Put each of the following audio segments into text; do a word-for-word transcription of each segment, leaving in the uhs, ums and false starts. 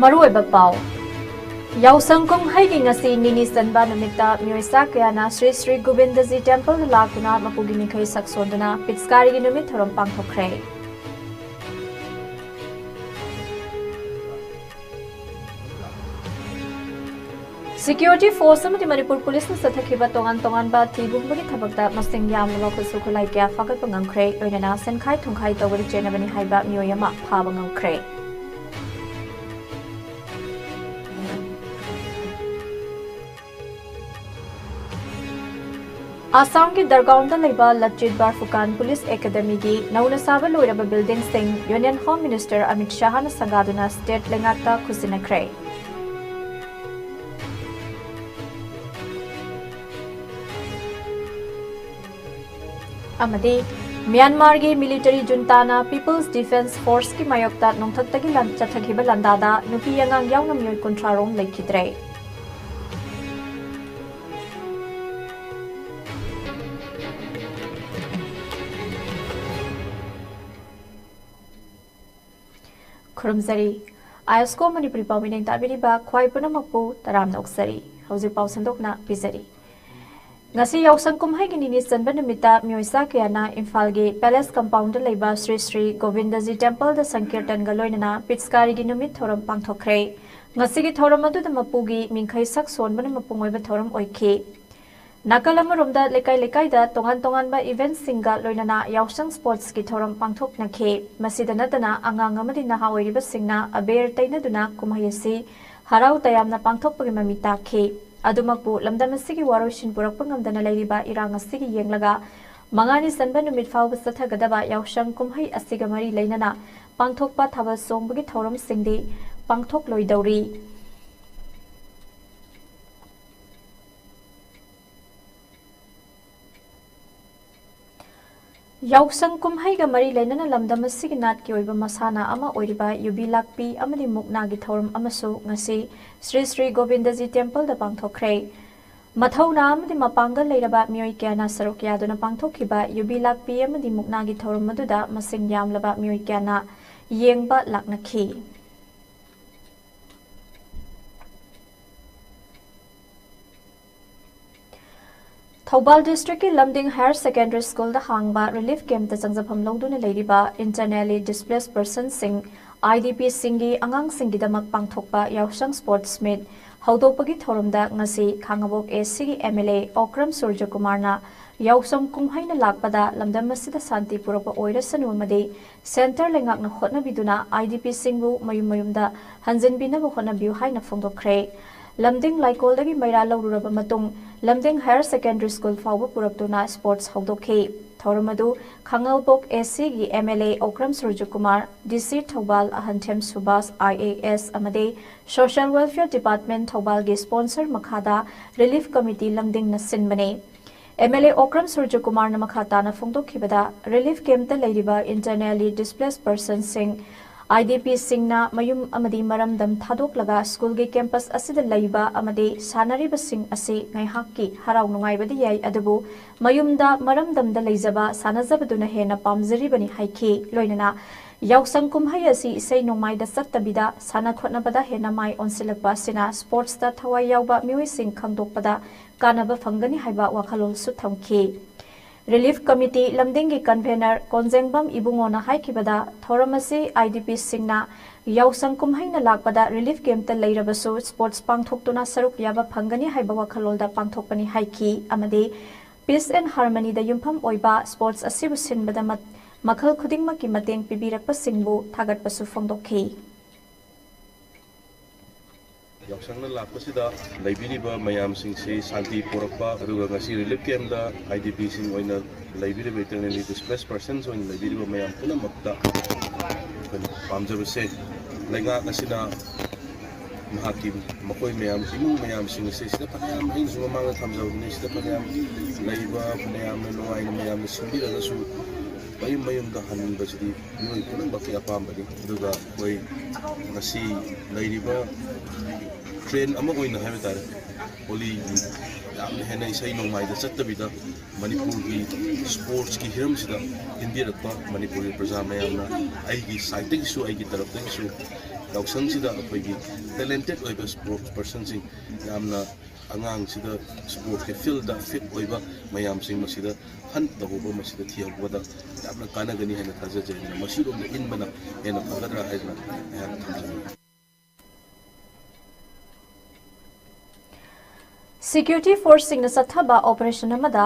ꯃꯔꯨꯑꯣꯏꯕ ꯄꯥꯎ꯫ ꯌꯥꯎꯁꯪ ꯀꯨꯝꯍꯩꯒꯤ ꯉꯁꯤ ꯅꯤꯅꯤ ꯆꯟꯕ ꯅꯨꯃꯤꯠꯇ ꯃꯤꯑꯣꯏ ꯆꯥ ꯀꯌꯥꯅ ꯁ꯭ꯔꯤ ꯁ꯭ꯔꯤ ꯒꯣꯕꯤꯟꯗꯖꯤ ꯇꯦꯝꯄꯜꯗ ꯂꯥꯛꯇꯨꯅ ꯃꯄꯨꯒꯤ ꯃꯤꯡꯈꯩ ꯁꯛ ꯁꯣꯟꯗꯨꯅ ꯄꯤꯆꯀꯥꯔꯤꯒꯤ ꯅꯨꯃꯤꯠ ꯊꯧꯔꯝ ꯄꯥꯡꯊꯣꯛꯈ꯭ꯔꯦ꯫ Security force ꯑꯃꯗꯤ ꯃꯅꯤꯄꯨꯔ ꯄꯨꯂꯤꯁꯅ ꯆꯠꯊꯈꯤꯕ ꯇꯣꯉꯥꯟ ꯇꯣꯉꯥꯟꯕ ꯊꯤꯍꯨꯝꯕꯒꯤ ꯊꯕꯛꯇ ꯃꯁꯤꯡ ꯌꯥꯝꯂꯕ ꯈꯨꯠꯁꯨ ꯈꯨꯠꯂꯥꯏ ꯀꯌꯥ ꯐꯥꯒꯠꯄ ꯉꯝꯈ꯭ꯔꯦ꯫ ꯂꯣꯏꯅꯅ ꯁꯦꯟꯈꯥꯏ ꯊꯨꯝꯈꯥꯏ ꯇꯧꯕꯗ ꯆꯦꯟꯅꯕꯅꯤ ꯍꯥꯏꯕ ꯃꯤꯑꯣꯏ ꯑꯃ ꯐꯥꯕ ꯉꯝꯈ꯭ꯔꯦ꯫ ꯑꯁꯥꯝꯒꯤ ꯗꯔꯒꯥꯎꯟꯗ ꯂꯩꯕ ꯂꯆꯤꯠ ꯕꯔꯐꯨꯀꯥꯟ ꯄꯨꯂꯤꯁ ꯑꯦꯀꯥꯗꯃꯤꯒꯤ ꯅꯧꯅ ꯁꯥꯕ ꯂꯣꯏꯔꯕ ꯕꯤꯜꯗꯤꯡꯁꯤꯡ ꯌꯨꯅꯤꯌꯟ ꯍꯣꯝ ꯃꯤꯅꯤꯁꯇꯔ ꯑꯃꯤꯠ ꯁꯥꯍꯅ ꯁꯪꯒꯥꯗꯨꯅ ꯁ꯭ꯇꯦꯠ ꯂꯩꯉꯥꯛꯇ ꯈꯨꯠꯁꯤꯟꯅꯈ꯭ꯔꯦ꯫ ꯑꯃꯗꯤ ꯃ꯭ꯌꯥꯟꯃꯥꯔꯒꯤ ꯃꯤꯂꯤꯇꯔꯤ ꯖꯨꯟꯇꯥꯅ ꯄꯤꯄꯜꯁ ꯗꯤꯐꯦꯟꯁ ꯐꯣꯔꯁꯀꯤ ꯃꯥꯌꯣꯛꯇ ꯅꯣꯡꯊꯛꯇꯒꯤ ꯂꯥꯟ-, ꯆꯠꯊꯈꯤꯕ ꯂꯥꯟꯗꯥꯗ ꯅꯨꯄꯤ ꯑꯉꯥꯡ ꯌꯥꯎꯅ ꯃꯤꯑꯣꯏ ꯀꯨꯟꯊ꯭ꯔꯥ ꯔꯣꯝ ꯂꯩꯈꯤꯗ꯭ꯔꯦ꯫ ꯈꯨꯔꯨꯝꯖꯔꯤ꯫ ꯑꯥꯏ ꯑꯦꯁ ꯀꯣ ꯃꯅꯤꯄꯨꯔꯤ ꯄꯥꯎꯃꯤ ꯅꯪ ꯇꯥꯕꯤꯔꯤꯕ ꯈ꯭ꯋꯥꯏ ꯄꯨꯝꯅꯃꯛꯄꯨ ꯇꯔꯥꯝꯅ ꯑꯣꯛꯆꯔꯤ꯫ ꯍꯧꯖꯤꯛ ꯄꯥꯎ ꯁꯟꯗꯣꯛꯅ ꯄꯤꯖꯔꯤ꯫ ꯉꯁꯤ ꯌꯥꯎꯁꯪ ꯀꯨꯝꯍꯩꯒꯤ ꯅꯤꯅꯤ ꯆꯟꯕ ꯅꯨꯃꯤꯠꯇ ꯃꯤꯑꯣꯏ ꯆꯥ ꯀꯌꯥꯅ ꯏꯝꯐꯥꯜꯒꯤ ꯄꯦꯂꯦꯁ ꯀꯝꯄꯥꯎꯟꯗ ꯂꯩꯕ ꯁ꯭ꯔꯤ ꯁ꯭ꯔꯤ ꯒꯣꯕꯤꯟꯗꯖꯤ ꯇꯦꯝꯄꯜꯗ ꯁꯪꯀꯤꯔꯇꯟꯒ ꯂꯣꯏꯅꯅ ꯄꯤꯆꯀꯥꯔꯤꯒꯤ ꯅꯨꯃꯤꯠ ꯊꯧꯔꯝ ꯄꯥꯡꯊꯣꯛꯈ꯭ꯔꯦ꯫ ꯉꯁꯤꯒꯤ ꯊꯧꯔꯝ ꯑꯗꯨꯗ ꯃꯄꯨꯒꯤ ꯃꯤꯡꯈꯩ ꯁꯛ ꯁꯣꯟꯕꯅ ꯃꯄꯨꯡ ꯑꯣꯏꯕ ꯊꯧꯔꯝ ꯑꯣꯏꯈꯤ꯫ ꯅꯥꯀꯜ ꯑꯃꯔꯣꯝꯗ ꯂꯩꯀꯥꯏ ꯂꯩꯀꯥꯏꯗ ꯇꯣꯉꯥꯟ ꯇꯣꯉꯥꯟꯕ ꯏꯚꯦꯟꯠꯁꯤꯡꯒ ꯂꯣꯏꯅꯅ ꯌꯥꯎꯁꯪ ꯁ꯭ꯄꯣꯔꯠꯁꯀꯤ ꯊꯧꯔꯝ ꯄꯥꯡꯊꯣꯛꯅꯈꯤ꯫ ꯃꯁꯤꯗ ꯅꯠꯇꯅ ꯑꯉꯥꯡ ꯑꯃꯗꯤ ꯅꯍꯥ ꯑꯣꯏꯔꯤꯕꯁꯤꯡꯅ ꯑꯕꯦꯔ ꯇꯩꯅꯗꯨꯅ ꯀꯨꯝꯍꯩ ꯑꯁꯤ ꯍꯔꯥꯎ ꯇꯌꯥꯝꯅ ꯄꯥꯡꯊꯣꯛꯄꯒꯤ ꯃꯃꯤ ꯇꯥꯈꯤ꯫ ꯑꯗꯨꯃꯛꯄꯨ ꯂꯝꯗꯝ ꯑꯁꯤꯒꯤ ꯋꯥꯔꯣꯏꯁꯤꯟ ꯄꯨꯔꯛꯄ ꯉꯝꯗꯅ ꯂꯩꯔꯤꯕ ꯏꯔꯥꯡ ꯑꯁꯤꯒꯤ ꯌꯦꯡꯂꯒ ꯃꯉꯥꯅꯤ ꯆꯟꯕ ꯅꯨꯃꯤꯠ ꯐꯥꯎꯕ ꯆꯠꯊꯒꯗꯕ ꯌꯥꯎꯁꯪ ꯀꯨꯝꯍꯩ ꯑꯁꯤꯒ ꯃꯔꯤ ꯂꯩꯅꯅ ꯄꯥꯡꯊꯣꯛꯄ ꯊꯥꯕꯜ ꯆꯣꯡꯕꯒꯤ ꯊꯧꯔꯝꯁꯤꯡꯗꯤ ꯄꯥꯡꯊꯣꯛꯂꯣꯏꯗꯧꯔꯤ꯫ ꯌꯥꯎꯁꯪ ꯀꯨꯝꯍꯩꯒ ꯃꯔꯤ ꯂꯩꯅꯅ ꯂꯝꯗꯝ ꯑꯁꯤꯒꯤ ꯅꯥꯠꯀꯤ ꯑꯣꯏꯕ ꯃꯁꯥꯟꯅ ꯑꯃ ꯑꯣꯏꯔꯤꯕ ꯌꯨꯕꯤ ꯂꯥꯛꯄꯤ ꯑꯃꯗꯤ ꯃꯨꯛꯅꯥꯒꯤ ꯊꯧꯔꯝ ꯑꯃꯁꯨ ꯉꯁꯤ ꯁ꯭ꯔꯤ ꯁ꯭ꯔꯤ ꯒꯣꯕꯤꯟꯗꯖꯤ ꯇꯦꯝꯄꯜꯗ ꯄꯥꯡꯊꯣꯛꯈ꯭ꯔꯦ꯫ ꯃꯊꯧꯅꯥ ꯑꯃꯗꯤ ꯃꯄꯥꯡꯒꯜ ꯂꯩꯔꯕ ꯃꯤꯑꯣꯏ ꯀꯌꯥꯅ ꯁꯔꯨꯛ ꯌꯥꯗꯨꯅ ꯄꯥꯡꯊꯣꯛꯈꯤꯕ ꯌꯨꯕꯤ ꯂꯥꯛꯄꯤ ꯑꯃꯗꯤ ꯃꯨꯛꯅꯥꯒꯤ ꯊꯧꯔꯝ ꯑꯗꯨꯗ ꯃꯁꯤꯡ ꯌꯥꯝꯂꯕ ꯃꯤꯑꯣꯏ ꯀꯌꯥꯅ ꯌꯦꯡꯕ ꯂꯥꯛꯅꯈꯤ꯫ ꯊꯧꯕꯥꯜ ꯗꯤꯁꯇ꯭ꯔꯤꯛꯀꯤ ꯂꯝꯗꯤꯡ ꯍꯥꯌꯔ ꯁꯦꯀꯦꯟꯗꯔꯤ ꯁ꯭ꯀꯨꯜꯗ ꯍꯥꯡꯕ ꯔꯤꯂꯤꯐ ꯀꯦꯝꯞꯇ ꯆꯪꯖꯐꯝ ꯂꯧꯗꯨꯅ ꯂꯩꯔꯤꯕ ꯏꯟꯇꯔꯅꯦꯜꯂꯤ ꯗꯤꯁꯄ꯭ꯂꯦꯁ ꯄꯔꯁꯟꯁꯤꯡ, ꯑꯥꯏ ꯗꯤ ꯄꯤꯁꯤꯡꯒꯤ ꯑꯉꯥꯡꯁꯤꯡꯒꯤꯗꯃꯛ ꯄꯥꯡꯊꯣꯛꯄ ꯌꯥꯎꯁꯪ ꯁ꯭ꯄꯣꯔꯠꯁ ꯃꯤꯠ ꯍꯧꯗꯣꯛꯄꯒꯤ ꯊꯧꯔꯝꯗ ꯉꯁꯤ ꯈꯥꯉꯕꯣꯛ ꯑꯦ ꯁꯤꯒꯤ ꯑꯦꯝ ꯑꯦꯜ ꯑꯦ ꯑꯣꯀ꯭ꯔꯝ ꯁꯨꯔꯖꯀꯨꯃꯥꯔꯅ ꯌꯥꯎꯁꯪ ꯀꯨꯝꯍꯩꯅ ꯂꯥꯛꯄꯗ ꯂꯝꯗꯝ ꯑꯁꯤꯗ ꯁꯥꯟꯇꯤ ꯄꯨꯔꯛꯄ ꯑꯣꯏꯔꯁꯅꯨ ꯑꯃꯗꯤ ꯁꯦꯟꯇꯔ ꯂꯩꯉꯥꯛꯅ ꯍꯣꯠꯅꯕꯤꯗꯨꯅ ꯑꯥꯏ ꯗꯤ ꯄꯤꯁꯤꯡꯕꯨ ꯃꯌꯨꯝ ꯃꯌꯨꯝꯗ ꯍꯟꯖꯤꯟꯕꯤꯅꯕ ꯍꯣꯠꯅꯕꯤꯌꯨ ꯍꯥꯏꯅ ꯐꯣꯡꯗꯣꯛꯈ꯭ꯔꯦ꯫ ꯂꯝꯗꯤꯡ ꯂꯥꯏꯀꯣꯜꯗꯒꯤ ꯃꯩꯔꯥ ꯂꯧꯔꯨꯔꯕ ꯃꯇꯨꯡ, ꯂꯝꯗꯤꯡ ꯍꯥꯌꯔ ꯁꯦꯀꯦꯟꯗꯔꯤ ꯁ꯭ꯀꯨꯜ ꯐꯥꯎꯕ ꯄꯨꯔꯛꯇꯨꯅ ꯁ꯭ꯄꯣꯔꯠꯁ ꯍꯧꯗꯣꯛꯈꯤ꯫ ꯊꯧꯔꯝ ꯑꯗꯨ ꯈꯥꯉꯕꯣꯛ ꯑꯦ ꯁꯤꯒꯤ M L A Okram Surjakumar, D C ꯊꯧꯕꯥꯜ ꯑꯍꯟꯊꯦꯝ ꯁꯨꯕꯥꯁ ꯑꯥꯏ ꯑꯦ ꯑꯦꯁ ꯑꯃꯗꯤ ꯁꯣꯁꯤꯌꯦꯜ ꯋꯦꯜꯐꯤꯌꯔ ꯗꯤꯄꯥꯔꯠꯃꯦꯟꯠ ꯊꯧꯕꯥꯜꯒꯤ ꯁ꯭ꯄꯣꯟꯁꯔ ꯃꯈꯥꯗ ꯔꯤꯂꯤꯐ ꯀꯃꯤꯇꯤ ꯂꯝꯗꯤꯡꯅ ꯁꯤꯟꯕꯅꯤ꯫ ꯑꯦꯝ ꯑꯦꯜ ꯑꯦ ꯑꯣꯀ꯭ꯔꯝ ꯁꯨꯔꯖꯀꯨꯃꯥꯔꯅ ꯃꯈꯥ ꯇꯥꯅ ꯐꯣꯡꯗꯣꯛꯈꯤꯕꯗ, ꯔꯤꯂꯤꯐ ꯀꯦꯝꯞꯇ ꯂꯩꯔꯤꯕ ꯏꯟꯇꯔꯅꯦꯜꯂꯤ ꯗꯤꯁꯄ꯭ꯂꯦꯁ ꯄꯔꯁꯟꯁꯤꯡ, ꯑꯥꯏ ꯗꯤ ꯄꯤꯁꯤꯡꯅ ꯃꯌꯨꯝ ꯑꯃꯗꯤ ꯃꯔꯝꯗꯝ ꯊꯥꯗꯣꯛꯂꯒ ꯁ꯭ꯀꯨꯜꯒꯤ ꯀꯦꯝꯄꯁ ꯑꯁꯤꯗ ꯂꯩꯕ ꯑꯃꯗꯤ ꯁꯥꯟꯅꯔꯤꯕꯁꯤꯡ ꯑꯁꯤ ꯉꯥꯏꯍꯥꯛꯀꯤ ꯍꯔꯥꯎ ꯅꯨꯡꯉꯥꯏꯕꯗꯤ ꯌꯥꯏ, ꯑꯗꯨꯕꯨ ꯃꯌꯨꯝꯗ ꯃꯔꯝꯗꯝꯗ ꯂꯩꯖꯕ, ꯁꯥꯟꯅꯖꯕꯗꯨꯅ ꯍꯦꯟꯅ ꯄꯥꯝꯖꯔꯤꯕꯅꯤ ꯍꯥꯏꯈꯤ꯫ ꯂꯣꯏꯅꯅ ꯌꯥꯎꯁꯪ ꯀꯨꯝꯍꯩ ꯑꯁꯤ ꯏꯁꯩ ꯅꯣꯡꯃꯥꯏꯗ ꯆꯠꯇꯕꯤꯗ ꯁꯥꯟꯅ ꯈꯣꯠꯅꯕꯗ ꯍꯦꯟꯅ ꯃꯥꯏ ꯑꯣꯟꯁꯤꯜꯂꯛꯄ ꯑꯁꯤꯅ ꯁ꯭ꯄꯣꯔꯠꯁꯇ ꯊꯋꯥꯏ ꯌꯥꯎꯕ ꯃꯤꯑꯣꯏꯁꯤꯡ ꯈꯪꯗꯣꯛꯄꯗ ꯀꯥꯟꯅꯕ ꯐꯪꯒꯅꯤ ꯍꯥꯏꯕ ꯋꯥꯈꯜꯂꯣꯟꯁꯨ ꯊꯝꯈꯤ꯫ ꯔꯤꯂꯤꯐ ꯀꯃꯤꯇꯤ ꯂꯝꯗꯤꯡꯒꯤ ꯀꯟꯚꯦꯅꯔ ꯀꯣꯟꯖꯦꯡꯕꯝ ꯏꯕꯨꯡꯉꯣꯅ ꯍꯥꯏꯈꯤꯕꯗ, ꯊꯧꯔꯝ ꯑꯁꯤ ꯑꯥꯏ ꯗꯤ ꯄꯤꯁꯤꯡꯅ ꯌꯥꯎꯁꯪ ꯀꯨꯝꯍꯩꯅ ꯂꯥꯛꯄꯗ ꯔꯤꯂꯤꯐ ꯀꯦꯝꯞꯇ ꯂꯩꯔꯕꯁꯨ ꯁ꯭ꯄꯣꯔꯠꯁ ꯄꯥꯡꯊꯣꯛꯇꯨꯅ ꯁꯔꯨꯛ ꯌꯥꯕ ꯐꯪꯒꯅꯤ ꯍꯥꯏꯕ ꯋꯥꯈꯜꯂꯣꯟꯗ ꯄꯥꯡꯊꯣꯛꯄꯅꯤ ꯍꯥꯏꯈꯤ ꯑꯃꯗꯤ ꯄꯤꯁ ꯑꯦꯟ ꯍꯥꯔꯃꯅꯤꯗ ꯌꯨꯝꯐꯝ ꯑꯣꯏꯕ ꯁ꯭ꯄꯣꯔꯠꯁ ꯑꯁꯤꯕꯨ ꯁꯤꯟꯕꯗ ꯃꯠ-, ꯃꯈꯜ ꯈꯨꯗꯤꯡꯃꯛꯀꯤ ꯃꯇꯦꯡ ꯄꯤꯕꯤꯔꯛꯄꯁꯤꯡꯕꯨ ꯊꯥꯒꯠꯄꯁꯨ ꯐꯣꯡꯗꯣꯛꯈꯤ꯫ ꯌꯥꯎꯁꯪꯅ ꯂꯥꯛꯄꯁꯤꯗ ꯂꯩꯕꯤꯔꯤꯕ ꯃꯌꯥꯝꯁꯤꯡꯁꯤ ꯁꯥꯟꯇꯤ ꯄꯨꯔꯛꯄ, ꯑꯗꯨꯒ ꯉꯁꯤ ꯔꯤꯂꯤꯐ ꯀꯦꯝꯞꯇ ꯑꯥꯏ ꯗꯤ ꯄꯤꯁꯤꯡ ꯑꯣꯏꯅ ꯂꯩꯕꯤꯔꯤꯕ, ꯏꯟꯇꯔꯅꯦꯜꯂꯤ ꯗꯤꯁꯄ꯭ꯂꯦꯁ ꯄꯔꯁꯟꯁ ꯑꯣꯏꯅ ꯂꯩꯕꯤꯔꯤꯕ ꯃꯌꯥꯝ ꯄꯨꯝꯅꯃꯛꯇ ꯑꯩꯈꯣꯏꯅ ꯄꯥꯝꯖꯕꯁꯦ, ꯂꯩꯉꯥꯛ ꯑꯁꯤꯅ ꯃꯍꯥꯛꯀꯤ, ꯃꯈꯣꯏ ꯃꯌꯥꯝ, ꯏꯃꯨꯡ ꯃꯌꯥꯝꯁꯤꯡ ꯑꯁꯤ ꯁꯤꯗ ꯐꯅꯌꯥꯝ, ꯑꯩꯅꯁꯨ ꯃꯃꯥꯡꯗ ꯊꯝꯖꯕꯅꯤ, ꯁꯤꯗ ꯐꯅꯌꯥꯝ ꯂꯩꯕ, ꯐꯅꯌꯥꯝꯅ ꯅꯨꯡꯉꯥꯏꯅ ꯃꯌꯥꯝꯅ ꯁꯤꯟꯕꯤꯔꯒꯁꯨ ꯃꯌꯨꯝ ꯃꯌꯨꯝꯗ ꯍꯟꯕꯁꯤꯗꯤ ꯃꯤꯑꯣꯏ ꯄꯨꯝꯅꯃꯛꯀꯤ ꯑꯄꯥꯝꯕꯅꯤ꯫ ꯑꯗꯨꯒ ꯑꯩꯈꯣꯏ ꯉꯁꯤ ꯂꯩꯔꯤꯕ ꯇ꯭ꯔꯦꯟ ꯑꯃ ꯑꯣꯏꯅ ꯍꯥꯏꯕ ꯇꯥꯔꯦ, ꯍꯣꯂꯤ ꯌꯥꯝꯅ ꯍꯦꯟꯅ ꯏꯁꯩ ꯅꯣꯡꯃꯥꯏꯗ ꯆꯠꯇꯕꯤꯗ ꯃꯅꯤꯄꯨꯔꯒꯤ ꯁ꯭ꯄꯣꯔꯠꯁꯀꯤ ꯍꯤꯔꯝꯁꯤꯗ ꯏꯟꯕꯤꯔꯛꯄ ꯃꯅꯤꯄꯨꯔꯒꯤ ꯄ꯭ꯔꯖꯥ ꯃꯌꯥꯝꯅ ꯑꯩꯒꯤ ꯁꯥꯏꯠꯇꯒꯤꯁꯨ, ꯑꯩꯒꯤ ꯇꯔꯞꯇꯒꯤꯁꯨ ꯌꯥꯎꯁꯪꯁꯤꯗ ꯑꯩꯈꯣꯏꯒꯤ ꯇꯦꯂꯦꯟꯇꯦꯠ ꯑꯣꯏꯕ ꯁ꯭ꯄꯣꯔꯠꯁ ꯄꯔꯁꯟꯁꯤꯡ ꯌꯥꯝꯅ ꯑꯉꯥꯡꯁꯤꯗ ꯁ꯭ꯄꯣꯔꯠꯀꯤ ꯐꯤꯜꯗ ꯐꯤꯠ ꯑꯣꯏꯕ ꯃꯌꯥꯝꯁꯤꯡ ꯃꯁꯤꯗ ꯐꯟ ꯇꯧꯍꯧꯕ, ꯃꯁꯤꯗ ꯊꯤꯍꯧꯕꯗ ꯌꯥꯝꯅ ꯀꯥꯟꯅꯒꯅꯤ ꯍꯥꯏꯅ ꯊꯥꯖꯖꯩ꯫ ꯑꯗꯨꯅ ꯃꯁꯤꯔꯣꯝꯗ ꯏꯟꯕꯅ ꯍꯦꯟꯅ ꯐꯒꯗ꯭ꯔꯥ ꯍꯥꯏꯗꯅ ꯑꯩꯍꯥꯛ ꯊꯝꯖꯅꯤꯡꯏ꯫ ꯁꯦꯀ꯭ꯌꯨꯔꯤꯇꯤ ꯐꯣꯔꯁꯁꯤꯡꯅ ꯆꯠꯊꯕ ꯑꯣꯄꯔꯦꯁꯟ ꯑꯃꯗ